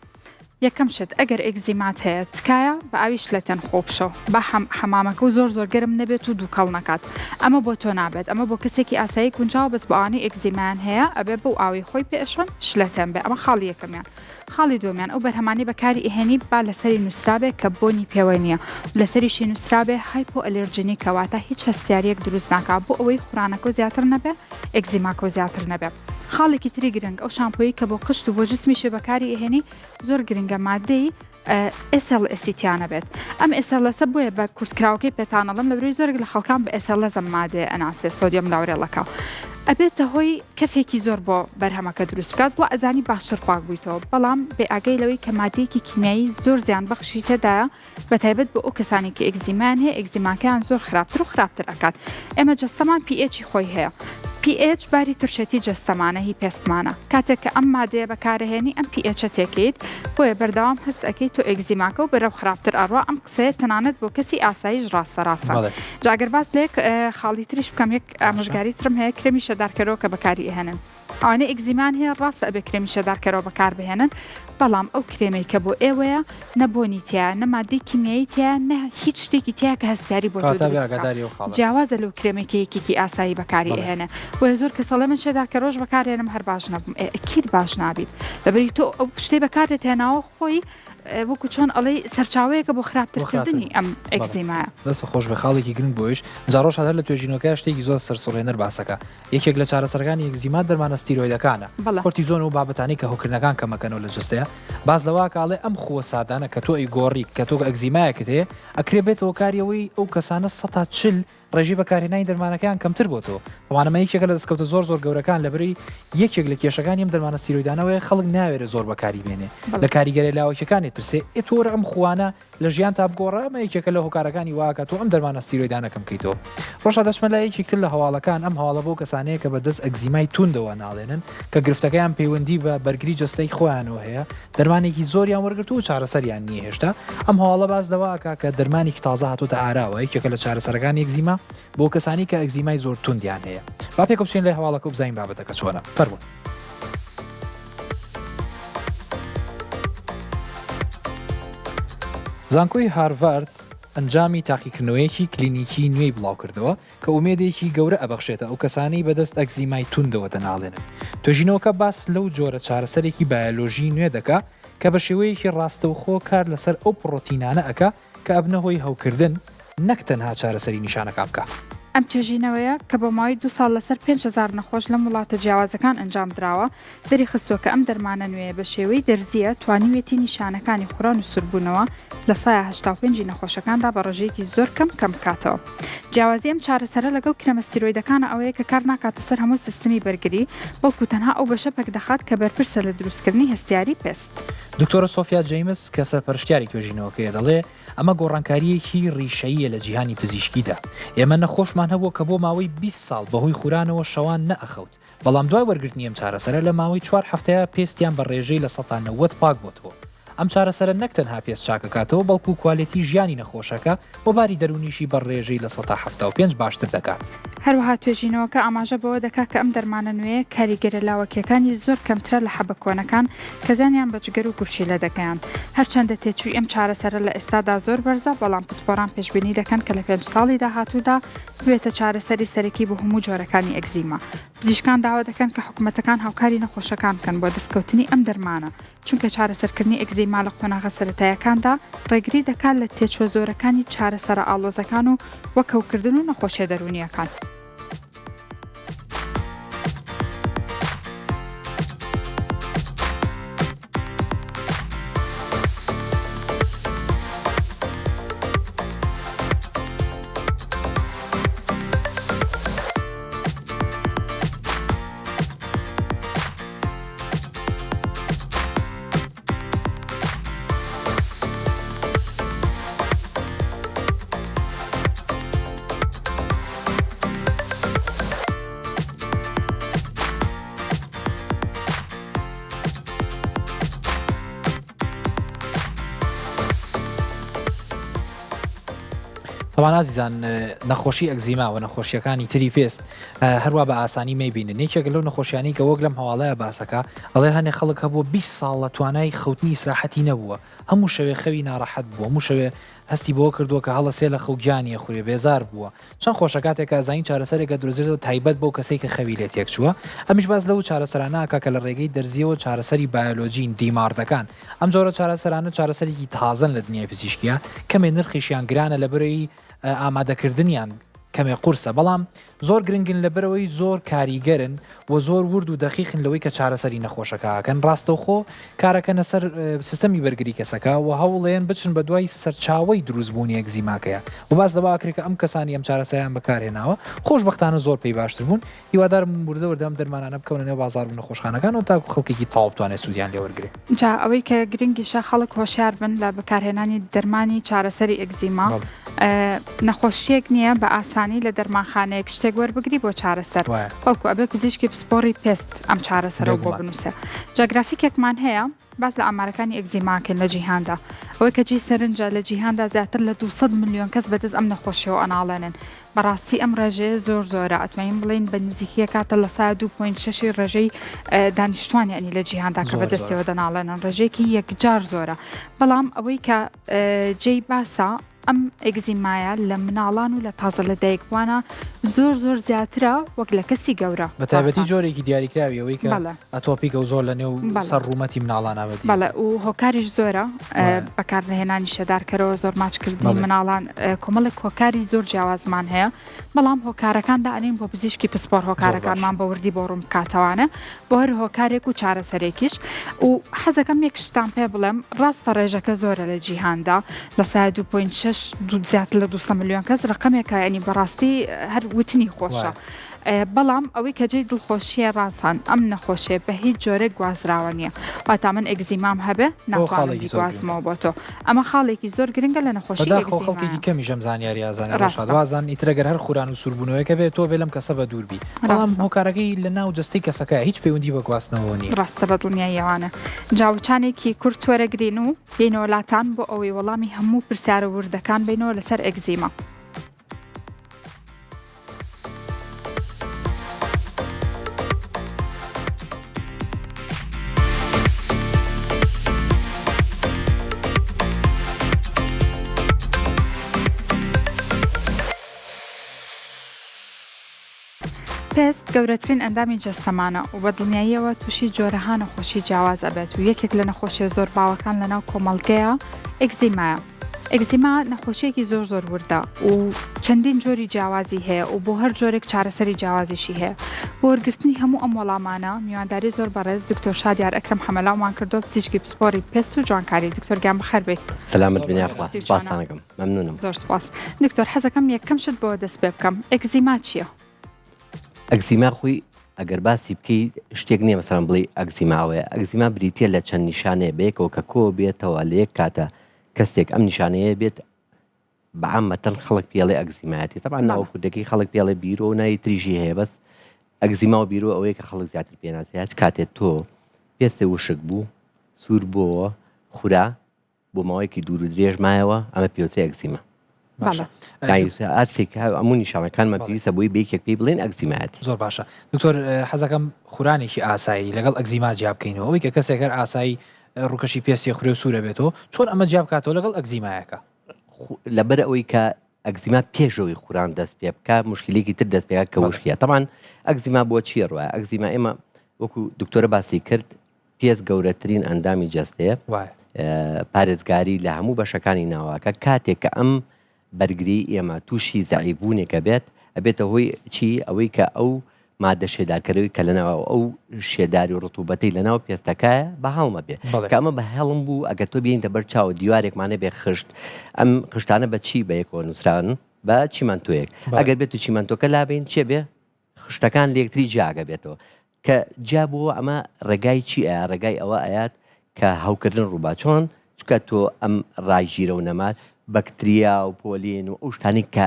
یەکەم شت ئەگەر ئێگزیمات هەیە تکایە بە ئاوی شلەتێن خۆ بشۆ با حەمامەکە و زۆر زۆر گەرم نەبێت و دووکەڵ نەکات ئەمە بۆ تۆ نابێت ئەمە بۆ کەسێکی ئاسایی گونجاوە بەس بۆ ئەوانەی ئێگزیمان هەیە ئەبێ بەو ئاوی خۆی پێ ئەشۆن شلەتێن بێ ئەمە خاڵی یەکەمیان خاڵی دووەمیان ئەو بەرهەمانەی بەکاری ئەهێنی با لەسەری نووسرابێ کە بۆنی پێوە نییە و لەسەریشی نووسرابێ hypoallergenic ە واتە هیچ هەستیارییەک دروست ناکا بۆ ئەوەی خورانەکەو زیاتر نەبێ ئێگزیماکەو زیاتر نەبێ. خاڵێکی تری گرنگ ئەو شامپۆیەی کە بۆ قژت و بۆ جسمیشی بەکاری ئەهێنی زۆر گرنگە مادەی SLS ی تیا نەبێت ئەم SLS ە بۆیە بە کورتکراوەکەی پێتان ئەڵێم لەبەرئەوەی زۆرێک لە خەڵکان بە SLS ئەم مادەیە ئەناسێ sodium lauryl ەکە ئەبێتە هۆی کەفێکی زۆر بۆ بەرهەمەکە دروست بکات وا ئەزانی باشتر پاک بوویتەوە بەڵام بێ ئاگای لەوەی کە مادەیەکی کیمیایی زۆر زیان بەخشی تێدایە بە تایبەت بۆ ئەو کەسانی کە ئێگزیمایان هەیە ئێگزیماکەیان زۆر خراپتر و خراپتر ئەکات ئێمە جەستەمان pH ی خۆی هەیە pH باری ترشێتی جەستەمانە هی پێستمانە کاتێک کە ئەم مادەیە بەکارەهێنی ئەم pH ە تێکەیت بۆیە بەردەوام هەست ئەکەی تۆ ئێگزیماکە و بەرەو خراپتر ئەڕوا ئەم قسەیە تەنانەت بۆ کەسی ئاساییش ڕاستە ڕاستە بەڵێ. جا گەر باس لە یەک خاڵی تریش بکەم یەک ئامۆژگاری ترم هەیە کرێمی شەدارکەرەوە کە بەکاری ئەهێنن ئەوانەی ئێگزیمان هەیە ڕاستە ئەبێ کرێمی شێدارکەرەوە بەکاربهێنن بەڵام ئەو کرێمەی کە بۆ ئێوەیە نە بۆنی تیایە نە مادەی کیمیایی تیایە نە هیچ شتێکی تیایە کە هەستیاری بۆ تۆ کەواتە بێ دروست بکا ئاگاداری ئەو خاڵە. جیاوازە لەو کرێمەی کە یەکێکی ئاسایی بەکاری بەڵێ. ئەهێنێ بۆیە زۆر کەس ئەڵێ من شێدارکەرەوەش بەکارهێنم هەر باش نەبووم ئێ ئەکید باش نابیت لەبەری تۆ ئەو شتەی بەکارت هێناوە خۆی وەکو چۆن ئەڵێی سەرچاوەیەکە بۆ خراپترکردنی ئەم ئەگزیمایە. دەست خۆش بێ خاڵێکی گرنگ بۆیش جا ڕۆژ هەر لە توێژینەوەکە شتێکی زۆر سەرسوڕهێنەر باسەکە یەکێک لە چارەسەرەکانی ئەگزیما دەرمانە ستیرۆیدەکانە کۆرتیزۆن و بابەتانی کە هەوکردنەکان کەمەکەنەوە لە جەستەیە باس لەوە کاڵێ ئەم خووە سادانە کە تۆ ئەیگۆڕی کە تۆ ئەگزیمایەکت هەیە ئەکرێ بێتەوە کاری ئەوەی ئەو کەسانە 140 ڕێژەی بەکارهێنانی دەرمانەکەیان کەمتر بۆتەوە. تەبعەن ئەمە یەکێکە لە دەستکەوتە زۆر زۆر گەورەکان لەبەرەی یەکێک لە کێشەکانی ئەم دەرمانە ستیرۆیدانە ئەوەیە خەڵک ناوێرێ زۆر بەکاری بێنێ لە کاریگەریە لاوەکیەکانی ترسێ ئێ تۆ وەرە ئەم خووانە لە ژیانتا بگۆڕە ئەمە یەکێکە لە هۆکارەکانی واکە تۆ ئەم دەرمانە ستیرۆیدانە کەم کەیتەوە. ڕۆژا دەچمە لای یەکێک تر لە هەواڵەکان ئەم هەواڵە بۆ کەسانەیە کە بە دەست ئەگزیمای توندەوە ناڵێنن کە گرفتەکەیان پەیوەندی بە بەرگری جەستەی خۆیانەوە هەیە دەرمانێکی زۆریان وەرگرتووە و چارەسەریان نییە هێشتا، ئەم هەواڵە باس لەوە ئەکا کە دەرمانێکی تازە هاتۆتە ئاراوە، یەکێکە لە چارەسەرەکانی ئەگزیما بۆ کەسانی کە ئەگزیمای زۆر توندیان هەیە. با پێکەوە بچین لای هەواڵەکە و بزانین بابەتەکە چۆنە. فەرموون. زانکۆی هارڤارد ئەنجامی تاقیکردنەوەیەکی کلینیکی نوێی بڵاوکردەوە، کە ئومێدێکی گەورە ئەبەخشێتە ئەو کەسانەی بەدەست ئەگزیمای توندەوە دەناڵێنن. توێژینەوەکە باس لەو جۆرە چارەسەرێکی بایەلۆژیی نوێ دەکا کە بە شێوەیەکی ڕاستەوخۆ کار لەسەر ئەو پڕۆتینانە ئەکا کە ئەبنە هۆی هەوکردن نەک تەنها چارەسەری نیشانەکان بکا. ئەم توێژینەوەیە کە بۆ ماوەی دوو ساڵ لەسەر 5000 نەخۆش لەم وڵاتە جیاوازەکان ئەنجامدراوە، دەریخستووە کە ئەم دەرمانە نوێیە بە شێوەی دەرزییە توانیویەتی نیشانەکانی خوران و سووربوونەوە لە سایە 85 ی نەخۆشەکاندا بە ڕێژەیەکی زۆر کەم کەم بکاتەوە. جیاوازی ئەم چارەسەرە لەگەڵ کرێمە ستیرۆیدەکانە ئەوەیە کە کار ناکاتە سەر هەموو سیستمی بەرگری، بەڵکو تەنها ئەو بەشە پەکدەخات کە بەرپرسە لە دروستکردنی هەستیاری پێست. دکتۆرە سۆفیا جەیمس کە سەرپەرشتیاری توێژینەوەکەیە دەڵێ، ئەمە گۆڕانکارییەکی ڕیشەییە لە جیهانی پزیشکیدا. ئێمە نەخۆشمان هەبووە کە بۆ ماوەی 20 ساڵ بەهۆی خورانەوە شەوان نەئەخەوت، بەڵام دوای وەرگرتنی ئەم چارەسەرە لە ماوەی چوار هەفتەیا پێستیان بە ڕێژەی 90% پاک بۆتەوە. ئەم چارەسەرە نەک تەنها پێست چاکەکاتەوە بەڵکو کوالێتی ژیانی نەخۆشەکە و باری دەروونیشی بە ڕێژەی 75% باشتر دەکات. هەروەها توێژینەوەکە ئاماژە بەوە دەکات کە ئەم دەرمانە نوێیە کاریگەرە لاوەکییەکانی زۆر کەمترە لە حەبە کۆنەکان کە زیانیان بە جگەر و گورچیلە دەگەیاند. هەرچەندە تێچووی ئەم چارەسەرە لە ئێستادا زۆر بەرزە، بەڵام پسپۆران پێشبینی دەکەن کە لە پێنج ساڵی داهاتوودا ببێتە چارەسەری سەرەکی بۆ هەموو جۆرەکانی ئەکزیما. پزیشکان داوا دەکەن کە حکومەتەکان هاوکاری نەخۆشەکان بکەن بۆ دەستکەوتنی ئەم دەرمانە، چونکە چارەسەرکردنی ئەکزیما لە قۆناغە سەرەتایەکاندا ڕێگری دەکات لە تێچووە زۆرەکانی چارەسەرە ئاڵۆزەکان و وەک هەوکردن و نەخۆشیە دەروونییەکان. تەبعەن ئازیزان نەخۆشی ئەکزیما و نەخۆشیەکانی تری پێست هەروا بە ئاسانی مەیبینن یەکێک لەو نەخۆشیانەی کە وەک لەم هەواڵەیە باسەکە ئەڵێ هەنێ خەڵک هەبووە 20 ساڵ لە توانای خەوتنی ئیسراحەتی نەبووە هەموو شەوێ خەوی ناڕەحەت بووە هەموو شەوێ هەستی بەوە کردووە کە هەڵەسێ لە خەو گیانی ئەخورێ بێزار بووە چەند خۆشە کاتێک کە ئەزانین چارەسەرێک ئەدرۆزێتەوە تایبەت بەو کەسەی کە خەوی لێ تێکچووە ئەمیش باس لەو چارەسەرانە ئەکا کە لە ڕێگەی دەرزیەوە چارەسەری بایۆلۆجین دیماردەکان ئەم جۆرە چارەسەرانە چارەسەرێکی تازەن لە دنیای پزیشکیە کەمێ نرخیشیان گرانە لەبەرەی ئامادەکردنیان کەمێ قورسە بەڵام زۆر گرنگن لەبەرئەوەی زۆر کاریگەرن و زۆر ورد و دەقیقن لەوەی کە چارەسەری نەخۆشەکە ئەکەن ڕاستەوخۆ کارەکەنە سەر سیستەمی بەرگری کەسەکە و هەوڵێن بچن بە دوای سەرچاوەی دروستبوونی ئەکزیماکەیە و باس لەوە ئەکرێت کە ئەم کەسانی ئەم چارەسەریان بەکارهێناوە خۆشبەختانە زۆر پێی باشتر بوون هیوادارم وردە وردە ئەم دەرمانانە بکەونە نێو بازاڕ و نەخۆشخانەکانەوە تاکو خەڵکێکی تەواو بتوانێت سوودیان لێ وەرگرێ. جا ئەوەی کە گرنگیشە خەڵک هۆشیار بن لە بەکارهێنانی دەرمانی چارەسەری ئەکزیما نەخۆشیەک نییە بە ئاسانی لە دەرمانخانەیەک شتێک وەربگری بۆ چارەسەر بەڵکو ئەبێ پزیشکی پسپۆڕی پێست ئەم چارەسەرە بۆ بنووسێ جا گرافیکێکمان هەیە باس لە ئامارەکانی ئەکزیما کەین لە جیهاندا ئەوەی کە جێی سەرنجە لە جیهاندا زیاتر لە 200 ملیۆن کەس بەدەست ئەم نەخۆشیەوە ئەناڵێنن بەڕاستی ئەم ڕێژەیە زۆر زۆرە ئەتوانین بڵێین بە نزیکی ئەکاتە لە سا دوو point شەشی ڕێژەی دانیشتوان یعنی لە جیهاندا کە بەدەستەوە دەناڵێنن ڕێژەیەکی یەکجار زۆرە بەڵام ئەوەی کە جێی باسە ئەم ئەگزیمایە لە مناڵان و لە تازە لە دایکبووانە زۆر زۆر زیاترە وەک لە کەسی گەورە بە تایبەتی جۆرێکی دیاریکراوی ئەوەی کە ئەتۆپیکە و زۆر لە نێو سەر ڕوومەتی مناڵانا بەدی. بەڵێ و هۆکاریش زۆرە بەکارنەهێنانی شێدارکەرەوە زۆر ماچکردنی مناڵان کۆمەڵێک هۆکاری زۆر جیاوازمان هەیە بەڵام هۆکارەکان دانین بۆ پزیشکی پسپۆر هۆکارەکانمان بە وردی بۆ ڕوون بکاتەوانە بۆ هەر هۆکارێک و چارەسەرێکیش و حەزەکەم یەک شتان پێ بڵێم ڕاستە ڕێژەکە زۆرە لە جیهاندا لە سای 2.6 زیاتر لە 200 ملیۆن کەس ڕقمێکە ینی بەڕاستی هەر وتنی خۆشە. بەڵام ئەوەی کە جێی دڵخۆشییە ڕازان ئەم نەخۆشیە بە هیچ جۆرێک گوازراوە نییە واتا من ئەگزیمام هەبێ ناتوانم بیگوازمەوە بۆ تۆ ئەمە خاڵێکی زۆر گرنگە لە نەخۆشی بەداخەوە خەڵکێکی کەمیش ئەم زانیاریە ئەزانێ ڕەشاد وازان ئیتر ئەگەر هەر خوران و سووربوونەوەیەک هەبێ تۆ بێ لەم کەسە بە دوور بی بەڵام هۆکارەکەی لە ناو جەستەی کەسەکەیە هیچ پەیوەندی بە گواستنەوەوە نییە. ڕاستە بە دڵنیاییەوانە جا وچانێکی کورت وەرەگرین و بێینەوە لاتان بۆ ئەوەی وەڵامی هەموو پرسیارە وردەکان بەینەوە لەسەر ئەگزیما. پێست گەورەترین ئەندامی جەستەمانە و بە دڵنیاییەوە تووشی جۆرەها نەخۆشی جیاواز ئەبێت و یەکێک لە نەخۆشیە زۆر باوەکان لەناو کۆمەڵگەیە ئەکزیمایە. ئەکزیما نەخۆشیەکی زۆر زۆر وردە و چەندین جۆری جیاوازی هەیە و بۆ هەر جۆرێک چارەسەری جیاوازیشی هەیە. بۆ وەرگرتنی هەموو ئەم وەڵامانە میوانداری زۆر بەڕێز دکتۆر شادیار ئەکرەم حەمەلاومان کردووە پزیشکی پسپۆڕی پێست و جوانکاری. دکتۆر گیان بەخێر بێیت. سەلامەت بن یاخوا سوپاستان ئەکەم مەمنونم. زۆر سوپاس دکتۆر حەزەکەم یەکەم شت بۆ دەست پێ بکەم ئەکزیما چییە؟ ئەکزیما خۆی. ئەگەر باسی بکەی شتێک نییە مەسەلەن بڵێی ئەگزیما ئەوەیە، ئەگزیما بریتییە لە چەند نیشانەیە بەیەکەوە کە کۆ بێتەوە لە یەک کاتە کەسێک ئەم نیشانەیە بێت بە عامەتەن خەڵک پێڵێ ئەگزیمایەتی تەبعەن ناوە کوردەکەی خەڵک پێڵێ بیرۆ و ناوی تریشی هەیە بەس ئەگزیما و بیرۆ ئەوەیە کە خەڵک زیاتر پێناسێ هەچ کاتێ تۆ پێستێ وشک بوو سوور بۆوە خورا بۆ ماوەیەکی دوور و درێژ مایەوە ئەمە پێوترێ ئەگزیما. باشە هەرسێک هەموو نیشانەکانمان پێویستە بۆی بەیەکێک پێی بڵێن ئەگزیمایەتی. زۆر باشە دکتۆر حەزەکەم خورانێکی ئاسایی لەگەڵ ئەگزیما جیا بکەینەوە ئەوەی کە کەسێک هەر ئاسایی ڕووکەشی پێستی خوێ و سوورە بێتەوە چۆن ئەمە جیا بکاتەوە لەگەڵ ئەگزیمایەکە؟ لەبەر ئەوەی کە ئەگزیما پێشەوەی خوران دەست پێ بکە مشکلێکی تر دەست پێکات کە وشکیە تەمان ئەگزیما بۆ چییە ڕایە ئەگزیما ئێمە وەکو دکتۆرە باسی کرد پێست گەورەترین ئەندامی جەستەیە پارێزگاری لە هەموو بەشەکانی ناواکە کاتێک کە ئەم بەرگری ئێمە تووشی زەعیبوونێکە بێت ئەبێتە هۆی چی ئەوەی کە ئەو مادە شێدارکەرەوەی کە لەناو ئەو شێداری و ڕتوبەتەی لەناو پێستەکایە بە هەڵمە بێ کە ئەمە بە هەڵم بوو ئەگەر تۆ بینتە بەر چاو دیوارێکمانە بێ خشت ئەم خشتانە بە چی بە یەکەوە نووسران بە چیمەنتۆیەک ئەگەر بێت و چیمەنتۆکە لابین چێ بێ خشتەکان لەیەکتری جیاگە بێتەوە کە جیا بووەوە ئەمە ڕێگای چی ئەیا ڕێگای ئەوە ئەیات کە هەوکردن ڕووبا چۆن چونکە تۆ ئەم ڕاگیرە و نەمات بەکتریا و پۆلین و ئەو شتانی کە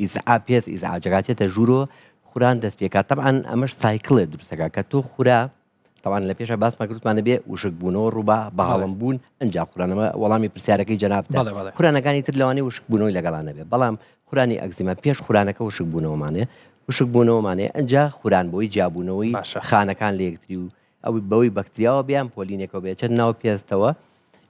ئیزعا پێست ئیزعاجەکە چێتە ژوورۆ خوران دەست پێکات تەبعەن ئەمەش cycle ێ دروستەکە کە تۆ خورا تەوان لە پێشە باسمان کردمان بێ وشک بوونەوە ڕووبا بەهاڵم بوون ئەنجا خورانەوە وەڵامی پرسیارەکەی جەناب خورانەکانی تر لەوانەیە وشک بوونەوەی لەگەڵا نەبێ بەڵام خورانی ئەگزیما پێش خورانەکە وشک بوونەوەمانێ وشک بوونەوەمانێ ئەنجا خوران بۆی جیابوونەوەی خانەکان لە یەکتری و ئەو بەوەی بەکتریاوە بیان پۆلینێکەوە بێ چەند ناو پێستەوە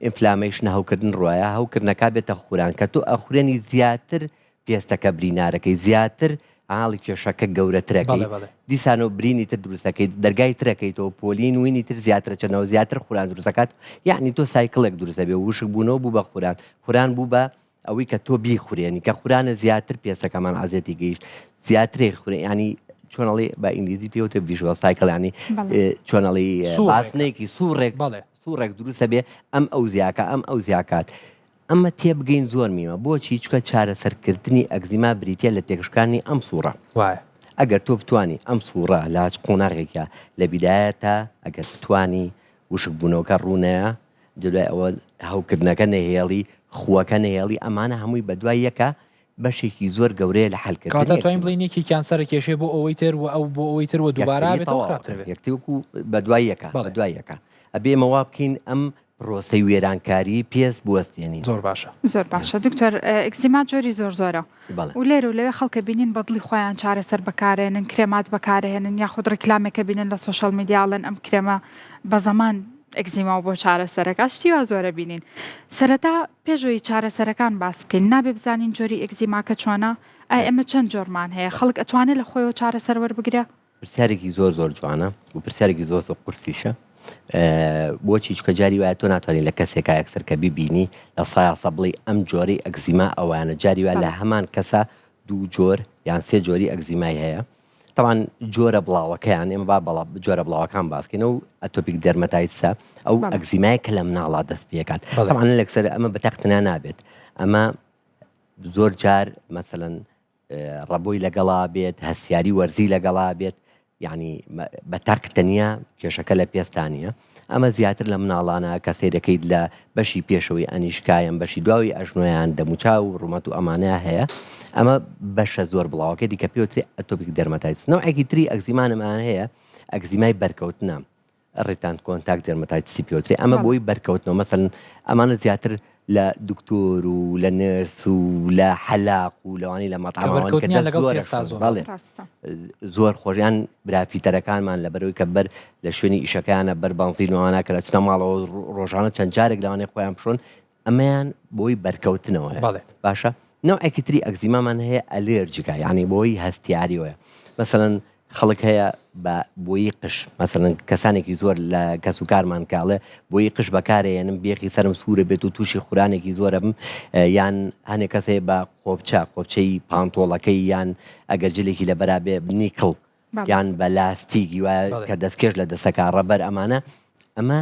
inflammation هەوکردن ڕایە هەوکردنەکە بێتە خوران کە تۆ ئەخورێنی زیاتر پێستەکە برینارەکەی زیاتر ئاڵی کێشەکە گەورەترەکەی دیسانەوە برینی تر دروستەکەی دەرگای ترەکەیتەوە پۆلین وینی تر زیاترە چەنەوە زیاتر خوران دروستەکات یعنی تۆ cycle ێک دروستە بێ وشک بوونەوە بوو بە خوران خوران بوو بە ئەوەی کە تۆ بیخورێنی کە خورانە زیاتر پێسەکەمان عزیەتی گەیشت زیاترێ خورێ ینی چۆنەڵی بە ئینگلیزی پێوتە vicious cycle ینی چۆنەڵی بازنێکی سوڕێک بەڵێ سوڕێک دروستە بێ ئەم ئەو زیاکە ئەم ئەو زیاکات ئەمە تێبگەین زۆر میمە بۆچی چکە چارەسەرکردنی ئەگزیما بریتە لە تێکشکانی ئەم سوڕە وایە ئەگەر تۆ بتانی ئەم سوڕە لاچ قۆناغێکە لە بیدایەتە ئەگەر بتانی وشکبوونەوەکە ڕوونەیە دوای ئەوە هەوکردنەکە نەهێڵی، خووەکە نەهێڵی، ئەمانە هەمووی بەدوای یەکە بەشێکی زۆر گەورەیە لە حەلکردنی کەواتە توانین بڵێین یەکێکیان سەرکێشێ بۆ ئەوەی تر و ئەو بۆ ئەوەی تر و دووبارە یەکتری بێتەوە تەواو خراپتر بێ. یەکتری وەکو بەدوای یەکە بەڵێ. بەدوای یەکە ئەبێ ئێمە وا بکەین ئەم پرۆسەی وێرانکاری پێست بوەستێنین. زۆر باشە. زۆر باشە دکتۆر ئەکزیما جۆری زۆر زۆرە بەڵێ. و لێرە و لەوێ خەڵکە بینین بە دڵی خۆیان چارەسەر بەکارێنن کرێمات بەکارهێنن یاخود ڕیکلامێکە بینن لە social media ئەڵێن ئەم کرێمە بە زەمان ئەکزیما و بۆ چارەسەرەکە شتی وا زۆرە بینین سەرەتا پێشەوەی چارەسەرەکان باس بکەین نابێ بزانین جۆری ئەکزیماکە چۆنە ئای ئێمە چەند جۆرمان هەیە خەڵک ئەتوانێت لە خۆیەوە چارەسەر وەربگرێ؟ پرسیارێکی زۆر زۆر جوانە و پرسیارێکی زۆر زۆر قورسیشە بۆچی چکە جاری وایە تۆ ناتوانانی لە کەسێکا یەکسەر کە ببینی لە سایاسە بڵی ئەم جۆرەی ئەگزیما ئەوانە جاری وایە لە هەمان کەسە دوو جۆر یان سێ جۆری ئەگزیمای هەیە تەوان جۆرە بڵاوەکەیان ئێمە با بەڵا جۆرە بڵاوەکان باسکەین و atopic dermatitis ە ئەو ئەگزیمایە کە لە مناڵا دەست پێکات تەوان لەکسەر ئەمە بە تەختنا نابێت ئەمە زۆر جار مەسەەن ڕەبۆی لەگەڵا بێت، هەستیاری وەرزی لەگەڵا بێت، یانی بە تاق تەنیا کێشەکە لە پێستا نییە. ئەمە زیاتر لە مناڵانە کە سەیرەکەیت لە بەشی پێشەوەی ئەنیشکا یان بەشی دواوی ئەژنۆیان دەموچاو و ڕوومەت و ئەمانە هەیە. ئەمە بەشە زۆر بڵاوەکەی کە پێوترێ atopic dermatitis. نەوعێکی تری ئەگزیمانمان هەیە ئەگزیمای بەرکەوتنە. irritant contact dermatitis ی پێوترێ ئەمە بۆی بەرکەوتنەوە مەسەن ئەمانە زیاتر لە دکتۆر و لە nurse و لە حەلاق و لەوانی لە مەتعەمەوان لەگەڵ زۆر زۆر خۆشیان برافیتەرەکانمان لە بەرەوەی کە بەر لە شوێنی ئیشەکانە بەر بەنزین وانە کە لە چنە ماڵەوە ڕۆژانە چەند جارێک لەوانەیە خۆیان بشۆن ئەمەیان بۆی بەرکەوتنەوە باشە نەوعێکی تری ئەگزیمامان هەیە allergic ە یعنی بۆی هەستیاریەوەیە مەسەلەن خەڵک هەیە بە بۆیی قژ مەسەلەن کەسانێکی زۆر لە کەس و کارمان کاڵێ بۆیی قژ بەکارێنم بێخی سەرم سوورە بێت و تووشی خورانێکی زۆرە بم یان هەنێک کەس هەیە بە قۆپچە قۆپچەی پانتۆڵەکەی یان ئەگەر جلێکی لە بەرا بێ نیکڵ یان بە لاستیکی وایە کە دەستکێش لە دەسەکە ڕەبەر ئەمانە ئەمە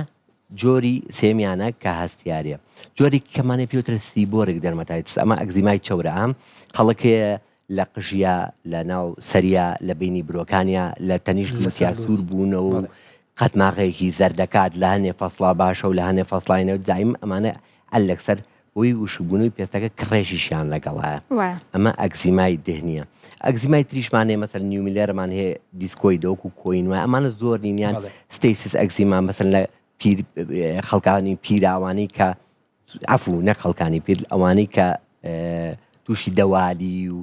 جۆری سێمیانە کە هەستیاریە جۆری کەمانەی پێوترە seborrheic dermatitis ئەمە ئەگزیمای چەورە ئەم خەڵک هەیە. لە قژیا، لە ناو سەریا، لە بینی برۆکانیا، لە تەنیشت لوتیا سوور بوونەوە و قەتماغەیەکی زەردەکات لە هەنێ فەسڵا باشە و لە هەنێ فەسڵاینە دایم ئەمانە ئەلەکسەر بۆی وشکبوونەوەی پێستەکە کڕێژیشیان لەگەڵایە ئەمە ئەکزیمای دهنیە ئەکزیمای تریشمان هەیە مەسەل nummularمان هەیە discoid وەکو کۆین وایە ئەمانە زۆر نینیان stasis eczema مەسەل لە پیر خەڵکانی پیراوانەی کە عفو نەک خەڵکانی پیر ئەوانەی کە تووشی دەوالی و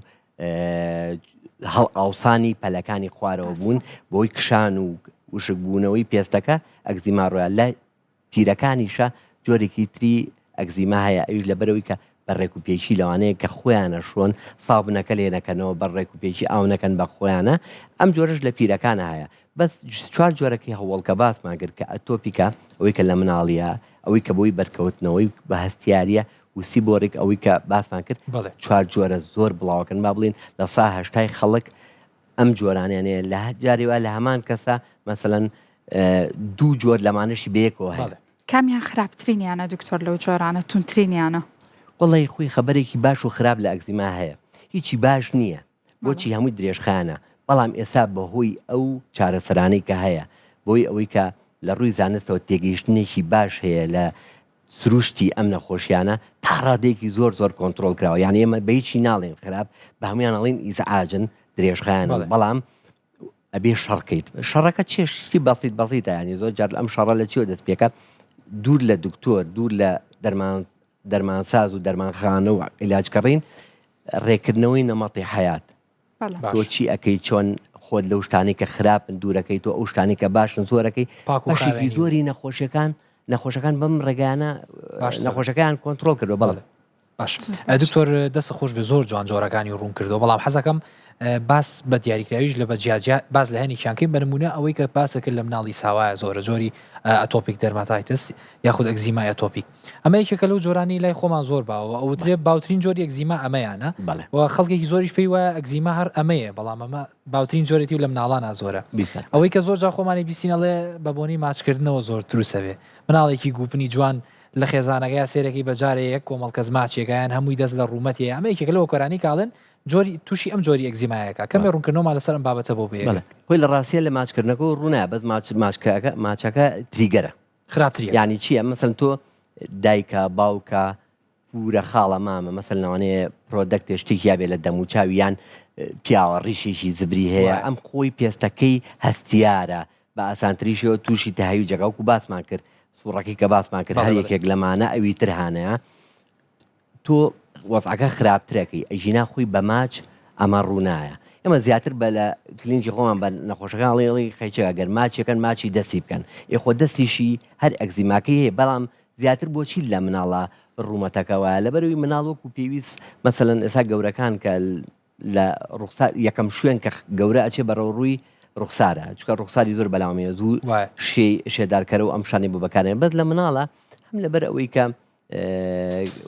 هەڵئاوسانی پەلەکانی خوارەوە بوون بۆی کشان و وشکبوونەوەی پێستەکە ئەکزیما ڕۆیان لە پیرەکانیشە جۆرێکی تری ئەکزیما هەیە ئەویش لەبەرئەوەی کە بە ڕێکوپێکی لەوانەیە کە خۆیانە شۆن سابنەکە لێ نەکەنەوە بە ڕێکوپێکی ئاو نەکەن بە خۆیانە ئەم جۆرەش لە پیرەکانە هەیە بەس چوار جۆرەکەی هەوەڵ کە باسمان کرد کە atopic ە ئەوەی کە لە مناڵیە ئەوەی کە بۆی بەرکەوتنەوەی بە هەستیاریە و seborrheic ئەوەی کە باسمان کرد بەڵێ. چوار جۆرە زۆر بڵاوەکەن با بڵێین 80% خەڵک ئەم جۆرانیان هەیە لە جاری وا لە هەمان کەسە مەسەلەن دوو جۆر لەمانەشی بەیەکەوە هەیە. کامیان خراپترینیانە دکتۆر لەو جۆرانە توندترینیانە؟ وەڵی خۆی خەبەرێکی باش و خراپ لە ئەکزیما هەیە هیچی باش نییە بۆچی هەمووی درێژخایەنە بەڵام ئێستا بەهۆی ئەو چارەسەرانەی کە هەیە بۆی ئەوەی کە لە ڕووی زانستەوە تێگەیشتنێکی باش هەیە لە سروشتی ئەم نەخۆشیانە تا ڕادەیەکی زۆر زۆر کۆنترۆڵ کراوە یان ئێمە بە هیچی ناڵێن خراپ بە هەمویان ئەڵێن ئیزعاجن درێژخایەنن بەڵام ئەبێ شەڕکەیت شەڕەکە چێشتی بەسیت بەسیتە ینی زۆر جار ئەم شەڕە لە چیەوە دەست پێکە دوور لە دکتۆر دوور لە دەرمان دەرمانساز و دەرمانخانە و عیلاجکەڕین ڕێکردنەوەی نەمەڵی حیات تۆ چی ئەەکەی چۆن خۆت لەو شتانەی کە خراپن دوورەکەی تۆ ئەو شتانی کە باشن زۆرەکەی بەشێکی زۆری نەخۆشیەکان نەخۆشەکان بەم ڕێگانە نەخۆشەکان کۆنتترۆل کردو بەڵێ باش دکتۆر دەست خۆش بێ زۆر جوان جۆرەکانی ڕوون کردەوە بەڵام حەزەکەم باس بە دیاریکراویش لە بە جیاجیا باس لە هەنێکیان کەین بە نمونە ئەوەی کە باسە کرد لە مناڵی ساوایە زۆرە جۆری atopic dermatitis یاخود ئەگزیمای atopic ئەمە یەکێکە لەو جۆرانی لای خۆمان زۆر باوە ئەوترێ باوترین جۆری ئەگزیما ئەمەیانە و خەڵکێکی زۆریش پێی وایە ئەگزیما هەر ئەمەیە بەڵام ئەمە باوترین جۆرێتی و لە مناڵانا زۆرە ئەوەی کە زۆر جار خۆمانی بیستین ئەڵێ بە بۆنەی ماچکردنەوە زۆر دروستەبێ مناڵێکی گوپنی جوان لە خێزانەکەیا سێرەکەی بە جارێ یەک کۆمەڵ کەس ماچێکە یان هەمووی دەست لە ڕوومەتیە ئەمە یەکێکە لەو هۆکارانەی کە ئەڵێن جۆری تووشی ئەم جۆری ئەگزیمایەکە کەمێ ڕوونکردنەوەمان لەسەر ئەم بابەتە بۆ بێ خۆی لە ڕاستیە لە ماچکردنەکە و ڕوونایە بەس ماچ ماچکەکە ماچەکە trigger ە خراپتریە. یانی چیە مەسەلەن تۆ دایکە باوکە پورە خاڵە مامە مەسەلەن لەوانەیە product ێ شتێکی یابێ لە دەموچاوی یان پیاوە ڕیشێکی زبری هەیە ئەم خۆی پێستەکەی هەستیارە بە ئاسانتریشەوە تووشی تهەیوجەکە وەکو باسمان کرد سوڕەکەی کە باسمان کرد هەر یەکێک لەمانە ئەوی تر هانەیە تۆ وەزعەکە خراپترەکەی ئەگینا خۆی بە ماچ ئەمە ڕوونایە ئێمە زیاتر بە لە کلینکی خۆمان بە نەخۆشەکان ئەڵێ قەیچێک گەر ماچێکەن ماچی دەستی بکەن ئێ خۆ دەستیشی هەر ئەگزیماکەی هەیە بەڵام زیاتر بۆچی لە مناڵە ڕوومەتەکە وایە لەبەرەوەی مناڵ وەکو پێویست مەسەلەن ئێستا گەورەکان کە لە ڕوخسار یەکەم شوێن کە گەورە ئەچێ بەرەو ڕووی ڕوخسارە چکە ڕوخساری زۆر بەلاوەمێ زوو شێدارکەرە و ئەم شانەی بۆ بەکارێن بەس لە مناڵە هەم لەبەر ئەوەی کە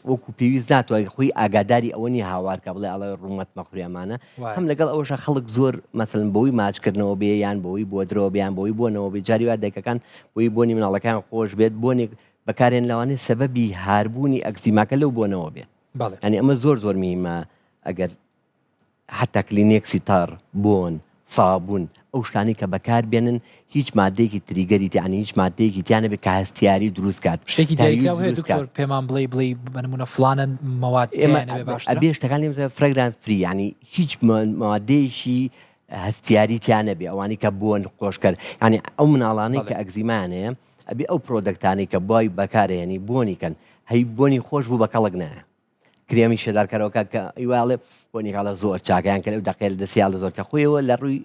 وەکو پێویست ناتوانێت خۆی ئاگاداری ئەوە نیە هاوارکە بڵێ ئەڵێ ڕوومەت مەخوری ئەمانە هەم لەگەڵ ئەوەشە خەڵک زۆر مەسەلەن بۆی ماچکردنەوە بێ یان بۆی بۆ درەوە بیان بۆی بۆنەوە بێ جاری وا دایکەکان بۆی بۆنی مناڵەکان خۆش بێت بۆنێک بەکارێن لەوانەیە سەبەبی هاربوونی ئەکزیماکە لەو بۆنەوە بێ ئەنی ئەمە زۆر زۆر میمە ئەگەر حەتا کلینێکسی تەڕ، بۆن، سابوون، ئەو شتانەی کە بەکار بێنن هیچ مادەیەکی trigger ی تیا یانی هیچ مادەیەکی تیا نەبێت کە هەستیاری دروست کات شتێکی دیاریکراو هەیە دکتۆر پێمان بڵێی بڵێی بە نموونە فڵانە مەواد تیا نەبێ باشترە؟ ئەبێ شتەکان لێ بزانە fragrance free یانی هیچ مادەیەکی هەستیاری تیا نەبێ ئەوانەی کە بۆن خۆشکەر یانی ئەو مناڵانەی کە ئەگزیمایان هەیە ئەبێ ئەو product انەی کە بای بەکارهێنی بۆنی کەن هەی بۆنی خۆش بوو بە کەڵک نایە. کرێمی شێدارکەرەوەکە کە ئیواڵێ بۆ نیکاڵە زۆر چاکیان کە لەو دەقێ لە دەسیاڵە زۆر کە خۆیەوە لە ڕووی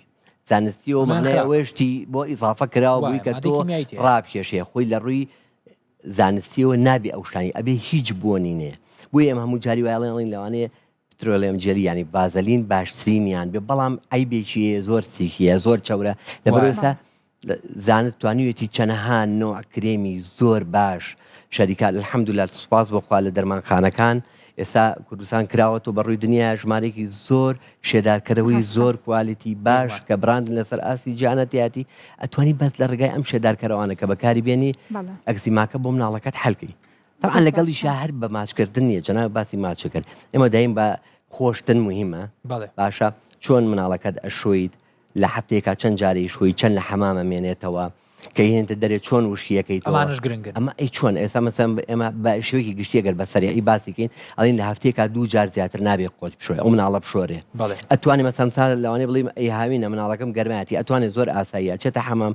زانستیەوە مانای ئەوەیە شتی بۆ ئیزافە کراوە بووی کە تۆ ڕابکێشێ خۆی لە ڕووی زانستیەوە نابێ ئەو شتانی ئەبێ هیچ بۆنی نێ بۆیە ئێمە هەموو جاری وایڵێن لەوانەیە petroleum jelly ینی ڤازەلین باشترینیان بێ بەڵام عیبێکی زۆر سیکیە زۆر چەورە لەبەرئێستا زانست توانیویەتی چەنەها نۆع کرێمی زۆر باش شەریکات الحمدللە سوپاس بۆ خوا لە دەرمانخانەکان ئێستا کوردستان کراوەتەوە بە ڕووی دنیا ژمارێکی زۆر شێدارکەرەوەی زۆر quality باش کە brand ن لەسەر ئاستی جیانەتیاتی ئەتوانی بەس لە ڕێگای ئەم شێدارکەرەوانە کە بەکاری بێنی ئەکزیماکە بۆ مناڵەکەت حەلکەی طبعا لەگەڵیشا هەر بە ماچکردن نییە جەناب باسی ماچکرد ئێمە دایم بە. خۆشتن موهیمە باشە چۆن مناڵەکەت ئەشۆیت لە هەفتەیەکا چەند جارێ شۆی چەند لە حەمام ئەمێنێتەوە کە هێنتە دەرێ چۆن وشکیەکەیتەوە ئەمانەش گرنگن ئەمە ئەی چۆن ئێستا مەسەن ئێمە بە شێوەیەکی گشتی گەر بە سەریعی باسی کەین ئەڵین لە هەفتەیەکا دوو جار زیاتر نابێ قۆچ بشۆی ئەو مناڵە بشۆرێ بەڵێ ئەتوانێ مەسەن سا لەوانەیە بڵێم ئەی هاوینە مناڵەکەم گەرمایەتی ئەتوانێ زۆر ئاساییە ئەچێتە حەمام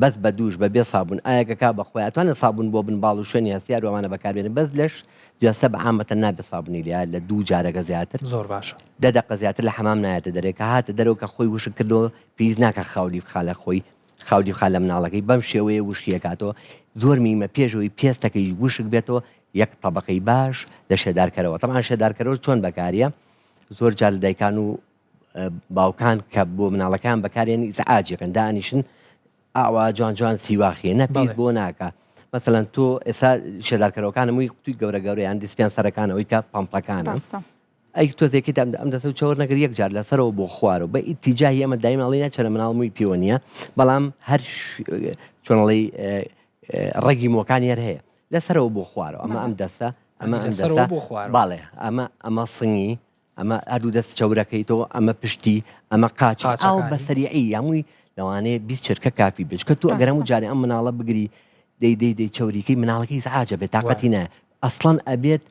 بەس بە دوش بە بێ سابوون ئایەکە کا بە خۆی ئەتوانێت سابوون بۆ بن باڵ و شوێنی هەستیار و ئەمانە بەکاربێنێ بەس لەش جەستە بە عامەتەن نابێ سابوونی لێ لە دوو جارەکە زیاتر زۆر باشە. دە دەقە زیاتر لە حەمام نایەتە دەرێ کە هاتە دەرەوە کە خۆی وشک کردەوە پێویست ناکا خاولی بخا لە خۆی خاولی بخا لە مناڵەکەی بەم شێوەیە وشکی ئەکاتەوە زۆر میمە پێش ئەوەی پێستەکەی وشک بێتەوە یەک تەبەقەی باش لە شێدارکەرەوە تەبعەن شێدارکەرەوە چۆن بەکاریە زۆر جار لە دایکان و باوکان کە بۆ مناڵەکان بەکارێن ئیزعاجەکەن دانیشن ئاوا جوان جوان سیواخیە نە پیس بۆ ناکە مەسەلەن تۆ ئێستا شێدارکەرەوەکان مووی قوتوی گەورە گەورەیان dispenser ەکان ئەوەی کە پەمپەکانە ئەی تۆزێکی ئەم ئەم دەسە چاور نەگر یەک جار لەسەرەوە بۆ خوارەوە بە ئیتیجاهی ئەمە دایم ئەڵێ ناچەرە مناڵ مووی پێوە نییە بەڵام هەر چۆنڵی ڕەگی مۆکانی هەر هەیە لەسەرەوە بۆ خوارەوە ئەمە ئەم دەستە ئەمە ئەم دەستە بۆ خوارەوە باڵێ ئەمە ئەمە سنگی ئەمە هەردوو دەست چەورەکەی تۆ ئەمە پشتی ئەمە قاچ ئاو بە سەریعی یامووی لەوانەیە 20 چرکە کافی بێت کە تۆ ئەگەر هەموو جارێ ئەم مناڵە بگری دەی دەی دەی چەوریکەی مناڵەکەی ئیزعاجە بێت تاقەتی نایە ئەسڵەن ئەبێت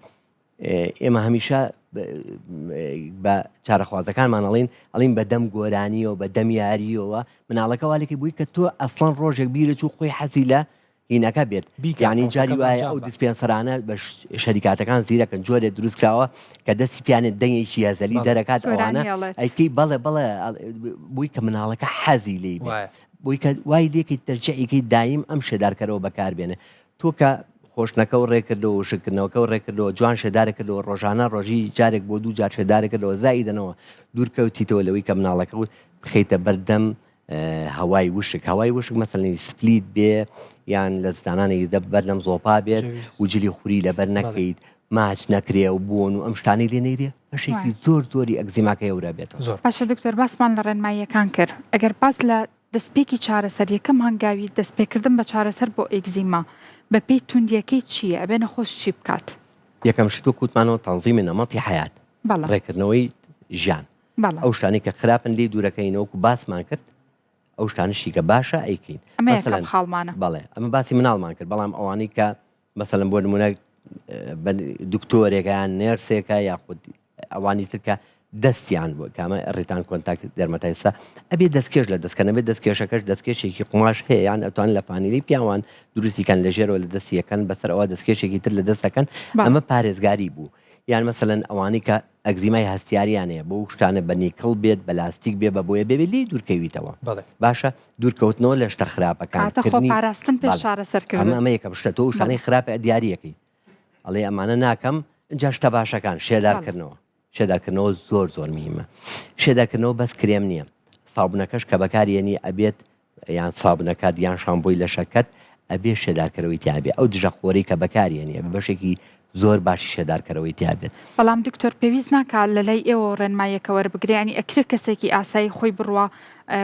ئێمە هەمیشە بە چارەخوازەکانمان ئەڵین ئەڵین بە دەم گۆرانیەوە بە دەم یاریەوە مناڵەکە والێکی بووی کە تۆ ئەسڵەن ڕۆژێک بیرە چوو خۆی حەزی لە هینەکە بێت یانی جاری وایە ئەو dispenser انە بە شەریکاتەکان زیرەکەن جۆرێ دروست کراوە کە دەستی پیانێت دەنگێکی هەزەلی دەرەکات ئەوانە ئەیکەی بەڵێ بەڵێ بووی کە مناڵەکە حەزی لی بووی کە وای لێکی تەرجیعیکەی دایم ئەم شێدارکەرەوە بەکاربێنێ تۆ کە خۆشتنەکە و ڕێکردەوە و شکردنەوەکە و ڕێکردەوە جوان شێدارە کردەوە ڕۆژانە ڕۆژی جارێک بۆ دوو جار شێدارە کردەوە زایدەنەوە دوورکەوتیتەوە لەوەی کە مناڵەکە و بخەیتە بەردەم هەوای وشک هەوای وشک مەسەلەن split بێ یان لە زستانانێکی دە بەردەم زۆپا بێت و جلی خوری لەبەر نەکەیت ماچ نەکرێ و بۆن و ئەم شتانەی لێ نەیرێ بەشێکی زۆر زۆری ئەگزیماکە هێورە بێتەوە. زۆر. باشە دکتۆر باسمان لە ڕێنماییەکان کرد ئەگەر باس لە دەستپێکی چارەسەر یەکەم هەنگاوی دەستپێکردن بە چارەسەر بۆ ئێگزیما بەپێی توندیەکەی چییە ئەبێ نەخۆش چی بکات؟ یەکەم شت وەک وتمانەوە تەنزیمی نەمەتی حەیات بەڵێ. ڕێکردنەوەی ژیان بەڵێ. ئەو شتانەی کە خراپن لێی دوورەکەینەوە وەکو باسمان کرد ئەو شتانەشی کە باشە ئەیکەین ئەمە یەکەم مەسەلەن خاڵمانە. بەڵێ ئەمە باسی مناڵمان کرد بەڵام ئەوانەی کە مەسەلەن بۆ نمونە بە دکتۆرێکە یان نێرسێکە یاخود ئەوانی تر کە دەستیان بۆ کامە irritant contact dermatitis ە ئەبێ دەستکێش لە دەستکەن ئەبێ دەستکێشەکەش دەستکێشێکی قوماش هەیە یان ئەتوان لە فانیلی پیاوان دروستی کەن لە ژێرەوە لە دەستی یەکەن بەسەر ئەوە دەستکێشێکی تر لە دەستەکەن بەڵێ. ئەمە پارێزگاری بوو یان مەسەلەن ئەوانەی کە ئەگزیمای هەستیاریان هەیە بەو شتانە بە نیکڵ بێت بە لاستیک بێ بە بۆیە بێ بێ لێی دوورکەویتەوە بەڵێ. باشە دوورکەوتنەوە لە شتە خراپەکان کاتە خۆ کردنی پاراستن پێش بەڵێ چارەسەرکردن. ئەمە ئەمە یەکەم شتە تۆ ئەو بەڵێ. شتانەی خراپە دیاریەکەی ئەڵێ ئەمانە ناکەم ئینجا شتە باشەکان بەڵێ. شێدارکردنەوە شێدارکردنەوە زۆر زۆر مهمە شێدارکردنەوە بەس کرێم نییە سابونەکەش کە بەکارێنی ئەبێت یان سابونەکەت یان شامپۆی لەشەکەت ئەبێ شێدارکەرەوەی تیا بێ ئەو دژە خۆرەی کە بەکارێنی ئەبێ بەشێکی زۆر باشی شێدارکەرەوەی تیا بێت. بەڵام دکتۆر پێویست ناکا لەلای ئێوەوە ڕێنماییەکە وەربگرێ یانی ئەکرێ کەسێکی ئاسایی خۆی بڕوا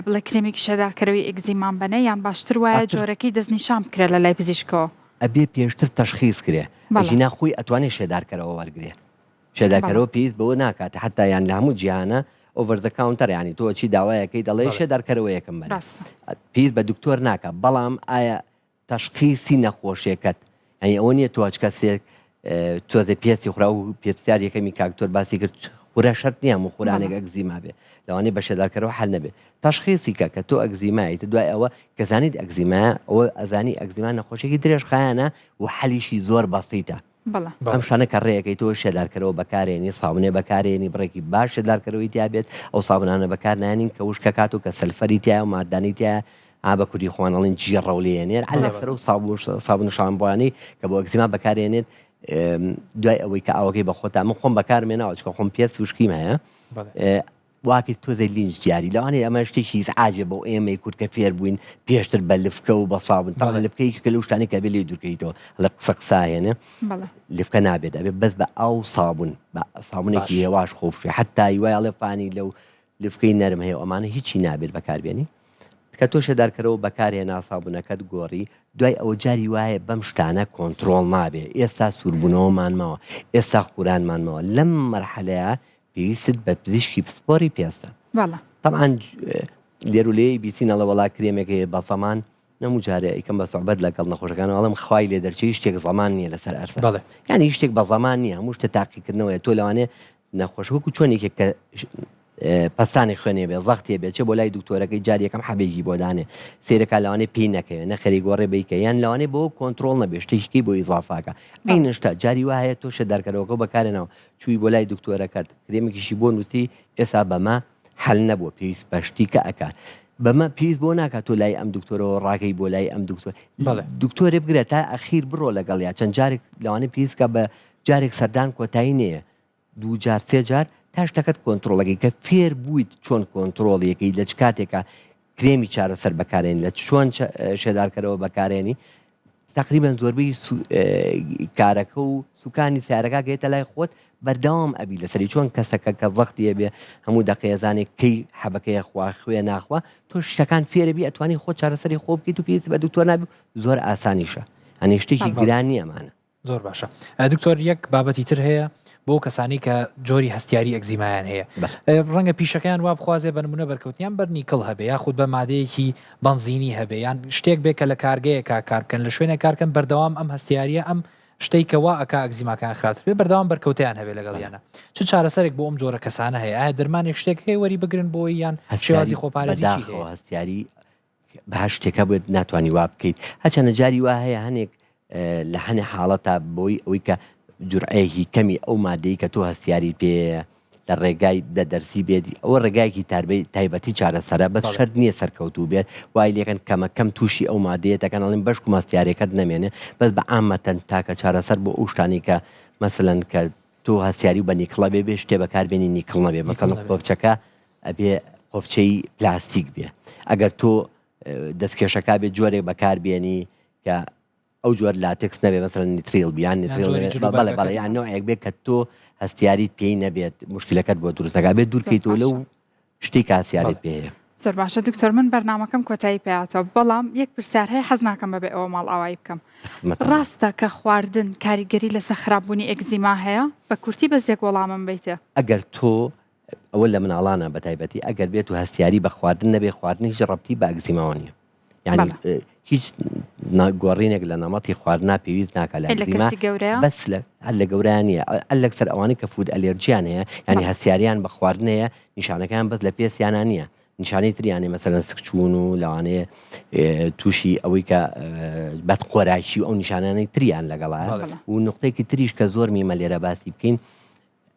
بڵێ کرێمێکی شێدارکەرەوەی ئێگزیمان بەنێ یان باشتر وایە جۆرەکەی دەستنیشان بکرێ لەلای پزیشکەوە؟ ئەبێ پێشتر تەشخیس کرێ ئەگینا خۆی ئەتوانێ شێدارکەرەوە وەرگرێ. شێدارکەرەوە پێویست بەوە ناکات حتا یان لە هەموو جیهانە over the counter ینی تۆ چی داوایەکەی دەڵێ شێدارکەرەوەیەکەم بەرە پێویست بە دکتۆر ناکە بەڵام ئایا تەشخیسی نەخۆشیەکەت یعنی ئەوە نییە تۆ هەچ کەسێک تۆزێ پێستی خورا و پێپسیار یەکەمی کاکتۆر باسی کرد خورا شەرت نییە هەموو خورانێک ئەگزیما بێ لەوانەیە بە شێدارکەرەوە حل نەبێ تەشخیسی کە کە تۆ ئەگزیمایت دوای ئەوە کە زانیت ئەگزیما ئەوە ئەزانی ئەگزیما نەخۆشیێکی درێژخایەنە و حەلیشی زۆر بەسیتە بەڵێ. ئەم شتانە کە ڕێیەکەی تۆ شێدارکەرەوە بەکارێنی ساونێ بەکارێنی بڕێکی باش شێدارکەرەوەی تیا بێت ئەو سابونانە بەکار نانین کە وشکە کات و کە سەلفەری تایە و مادانی تایە ئا بە کوردی خۆمان ئەڵێن جیڕە و لێنێت عەلەک بەڵێ. سەر و سابون سابون و شامپۆیانەی کە بۆ ئەگزیما بەکارێنێت دوای ئەوەی کە ئاوەکەی بە خۆتا من خۆم بەکارمێناوە چونکە خۆم پێست وشکیم هەیە بەڵێ. واکرد تۆزێ لینج دیاری لەوانەیە ئەمە شتێکی ئیزعاجێ بۆ ئێمەی کورد کە فێر بووین پێشتر بە لفکە و بە سابون تەبعەن بەڵێ. لفکە یەکێکە لەو شتانەی کە ئەبێ لێی دوورکەویتەوە ئەڵێ قسە قسە ئەهێنێ بەڵێ. لفکە نابێت ئەبێ بەس بە ئاو و سابون بە سابونێکی باش. هێواش خۆ بشۆی حەتا وای ئەڵێ فانی لەو لفکەی نەرم هەیە و ئەمانە هیچی نابێت بەکاربێنی کە تۆ شێدارکەرەوە بەکارهێنا سابونەکەت گۆڕی دوای ئەوە جاری وایە بەم شتانە کۆنترۆڵ نابێ ئێستا سووربوونەوەمان ماوە ئێستا خورانمان ماوە لەم مەرحەلەیە. پێویستت بە پزیشکی پسپۆری پێستە. بەڵێ. تەبعەن لێر و لێی بیسین ئەڵێ وەڵا کرێمێک هەیە بە زەمان نەموو جارێ ئەیکەم بە سوعبەت لەگەڵ نەخۆشەکان ئەڵێم خوای لێ دەرچێ هیچ شتێک زەمان نییە لەسەر ئەرزە بەڵێ. یانی هیچ شتێک بە زەمان نییە هەموو شتە تاقیکردنەوەیە تۆ لەوانەیە نەخۆش وەکو چۆن یەکێک کە پەستانی خوێنێ بێ زەختێ بێ چێ بۆ لای دکتۆرەکەی جار یەکەم حەبێکی بۆ دانێ سێرەکە لەوانەیە پێی نەکەوێ نەخەری گۆڕێ بیکە یان لەوانەیە بۆ کۆنتترۆل نەبێ شتێکی بۆ ئیزافاکە عینشتا جاری وا هەیە تۆ شێدارکەرەوەکە بەکارێنەوە چووی بۆ لای دکتۆرەکەت کرێمێکیشی بۆ نووسی ئێسا بەمە حەل نەبووە پێویست بە شتیکە ئەکات بەمە پێویست بۆ ناکات تۆ لای ئەم دکتۆرەوە ڕاکەی بۆ لای ئەم دکتۆر دکتۆرێ بگرە تا ئەخیر بڕۆ لەگەڵ یا چەند جارێک لەوانەیە پێویستکە بە جارێک سەردان کۆتایی نەیە دوو جار سێ جار تا شتەکەت کۆنترۆڵەکەی کە فێر بوویت چۆن کۆنترۆڵیەکەی لە چ کاتێکا کرێمی چارەسەر بەکارێنی لە چۆن شێدارکەرەوە بەکارێنی تقریبا زۆربەی کارەکە و سوکانی سیارەکە گەێتە لای خۆت بەردەوام ئەبی لەسەری چۆن کەسەکە کە زەختیە بێ هەموو دەقەیەزانێک کەی حەبەکەیە خوا خوێ ناخوا تۆ شتەکان فێرەبی ئەتوانی خۆ چارەسەری خۆ بکەیت و پێویست بە دکتۆر نابی زۆر ئاسانیشە ئەنی شتێکی گران نییە ئەمانە. زۆر باشە دکتۆر یەک بابەتی تر هەیە بۆ کەسانی کە جۆری هەستیاری ئەگزیمایان هەیە ڕەنگە پیشەکەیان وا بخوازێ بە نمونە بەرکەوتیان بەر نیکڵ هەبێ یاخود بە مادەیەکی بەنزینی هەبێ یان شتێک بێ کە لە کارگەیەکا کار بکەن لە شوێنێک کارکەن بەردەوام ئەم هەستیاریە ئەم شتەی کە وا ئەکا ئەگزیماکان خراپتر بێ بەردەوام بەرکەوتیان هەبێ لەگەڵ یانە چ چارەسەرێک بۆ ئەم جۆرە کەسانە هەیە ئایا دەرمانێک شتێک هەیە وەری بگرن بۆی یان شێوازی خۆپارێزی چی هەیە؟ هەستیاری بە هەر شتێکا بێت ناتوانانی وا بکەیت هەچەنە جاری وا هەیە هەنێک لە هەنێ حاڵەتا بۆی ئەوەی کە جورعەیەکی کەمی ئەو مادەی کە تۆ هەستیاری پێ لە ڕێگای بە دەرسی بێت ئەوە ڕێگایەکی تاربەی تایبەتی چارەسەرە بەس شەرت نییە سەرکەوتوو بێت وای لێکەن کەمە کەم تووشی ئەو مادەیە دەکەن ئەڵێن بەشک و ماستیارەکەت نەمێنێ بەس بە عامەتەن تاکە چارەسەر بۆ ئەو شتانی کە مەسەلەن کە تۆ هەستیاری و بە نیکڵە بێ بێ شتێ بەکاربێنی نیکڵ نەبێ مەسەلەن قۆپچەکە ئەبێ قۆپچەی پلاستیک بێ ئەگەر تۆ دەستکێشەکە بێ جۆرێک بەکاربێنی کە ئەو جۆر لاتێکس نەبێ مەسەلەن nitrile بیان nitrile بەڵێ بەڵێ یان نوعێک بێ کە تۆ هەستیاریت پێی نەبێت مشکلەکەت بۆ دروست نەکا بێت دوورکەیتەوە لەو شتێک هەستیاریت پێ هەیە. زۆر باشە دکتۆر من بەرنامەکەم کۆتایی پێهاتوە بەڵام یەک پرسیار هەیە حەز ناکەم بەبێ ئەوە ماڵئاوایی بکەم ڕاستە کە خواردن کاریگەری لەسەر خراپبوونی ئەگزیما هەیە بە کورتی بەس یەک وەڵامم بەیتێ. ئەگەر تۆ ئەوە لە مناڵانە بە تایبەتی ئەگەر بێت و هەستیاری بە خواردن نەبێ خواردن هیچ ڕەبتی بە ئەگزیماوە نییە یعنی هیچ گۆڕینێک لە نەمەتی خواردنا پێویست ناکە لە ئەگزیما بەس لە هەر لە گەورەیان نییە ئەلەک سەر ئەوانەی کە food allergy یان هەیە ینی هەستیاریان بە خواردن هەیە نیشانەکان بەس لە پێستیانە نییە نیشانەی تریانێ مەسەلەن سکچوون و لەوانەیە تووشی ئەوەی کە بەدخۆراکی و ئەو نیشانانەی تریان لەگەڵا و نقطەیەکی تریش کە زۆر میمە لێرە باسی بکەین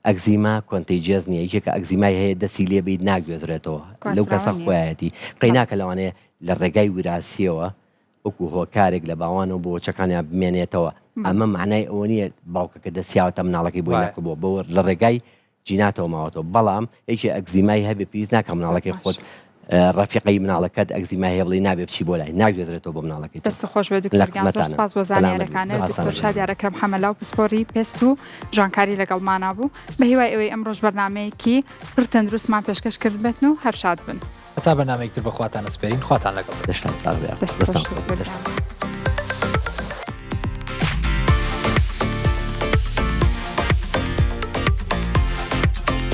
ئەگزیما contagious نییە یەکێکە ئەگزیمای هەیە دەستی لێ بیت ناگوێزرێتەوە لەو کەسە خۆیەتی قەیناکە لەوانەیە لە ڕێگای وراسیەوە وەکو هۆکارێک لە باوانەوە بۆ وەچەکانیان بمێنێتەوە ئەمە معنای ئەوە نییە باوکەکە دەستیاوەتە مناڵەکەی بۆی نەقل بووە بۆ لە ڕێگای جیناتەوە ماوەتەوە بەڵام یەکێ ئەگزیمای هەبێ پێویست ناکە مناڵەکەی خۆت ڕەفیقەی مناڵەکەت ئەگزیمای هەیە بڵێی نابێ بچی بۆ لای ناگوێزرێتەوە بۆ مناڵەکەی تۆ. دەست خۆش بێت دکتۆر گیان زۆر سپاس بۆ زانیارەکانت دکتۆر شادیار ئەکرەم حەمەلاو پسپۆری پێست و جوانکاری لەگەڵمانا بوو بە هیوای ئەوەی ئەمڕۆش بەرنامەیەکی پڕ تەندروستمان پێشکەش کردبێتن و هەر شاد بن. هەتا بەرنامەیەک تر بە خواتان ئەسپێرین خواتان لەگەڵ بێت. دەستتان ساغ بێ. دەست خۆش دکتۆر گیان.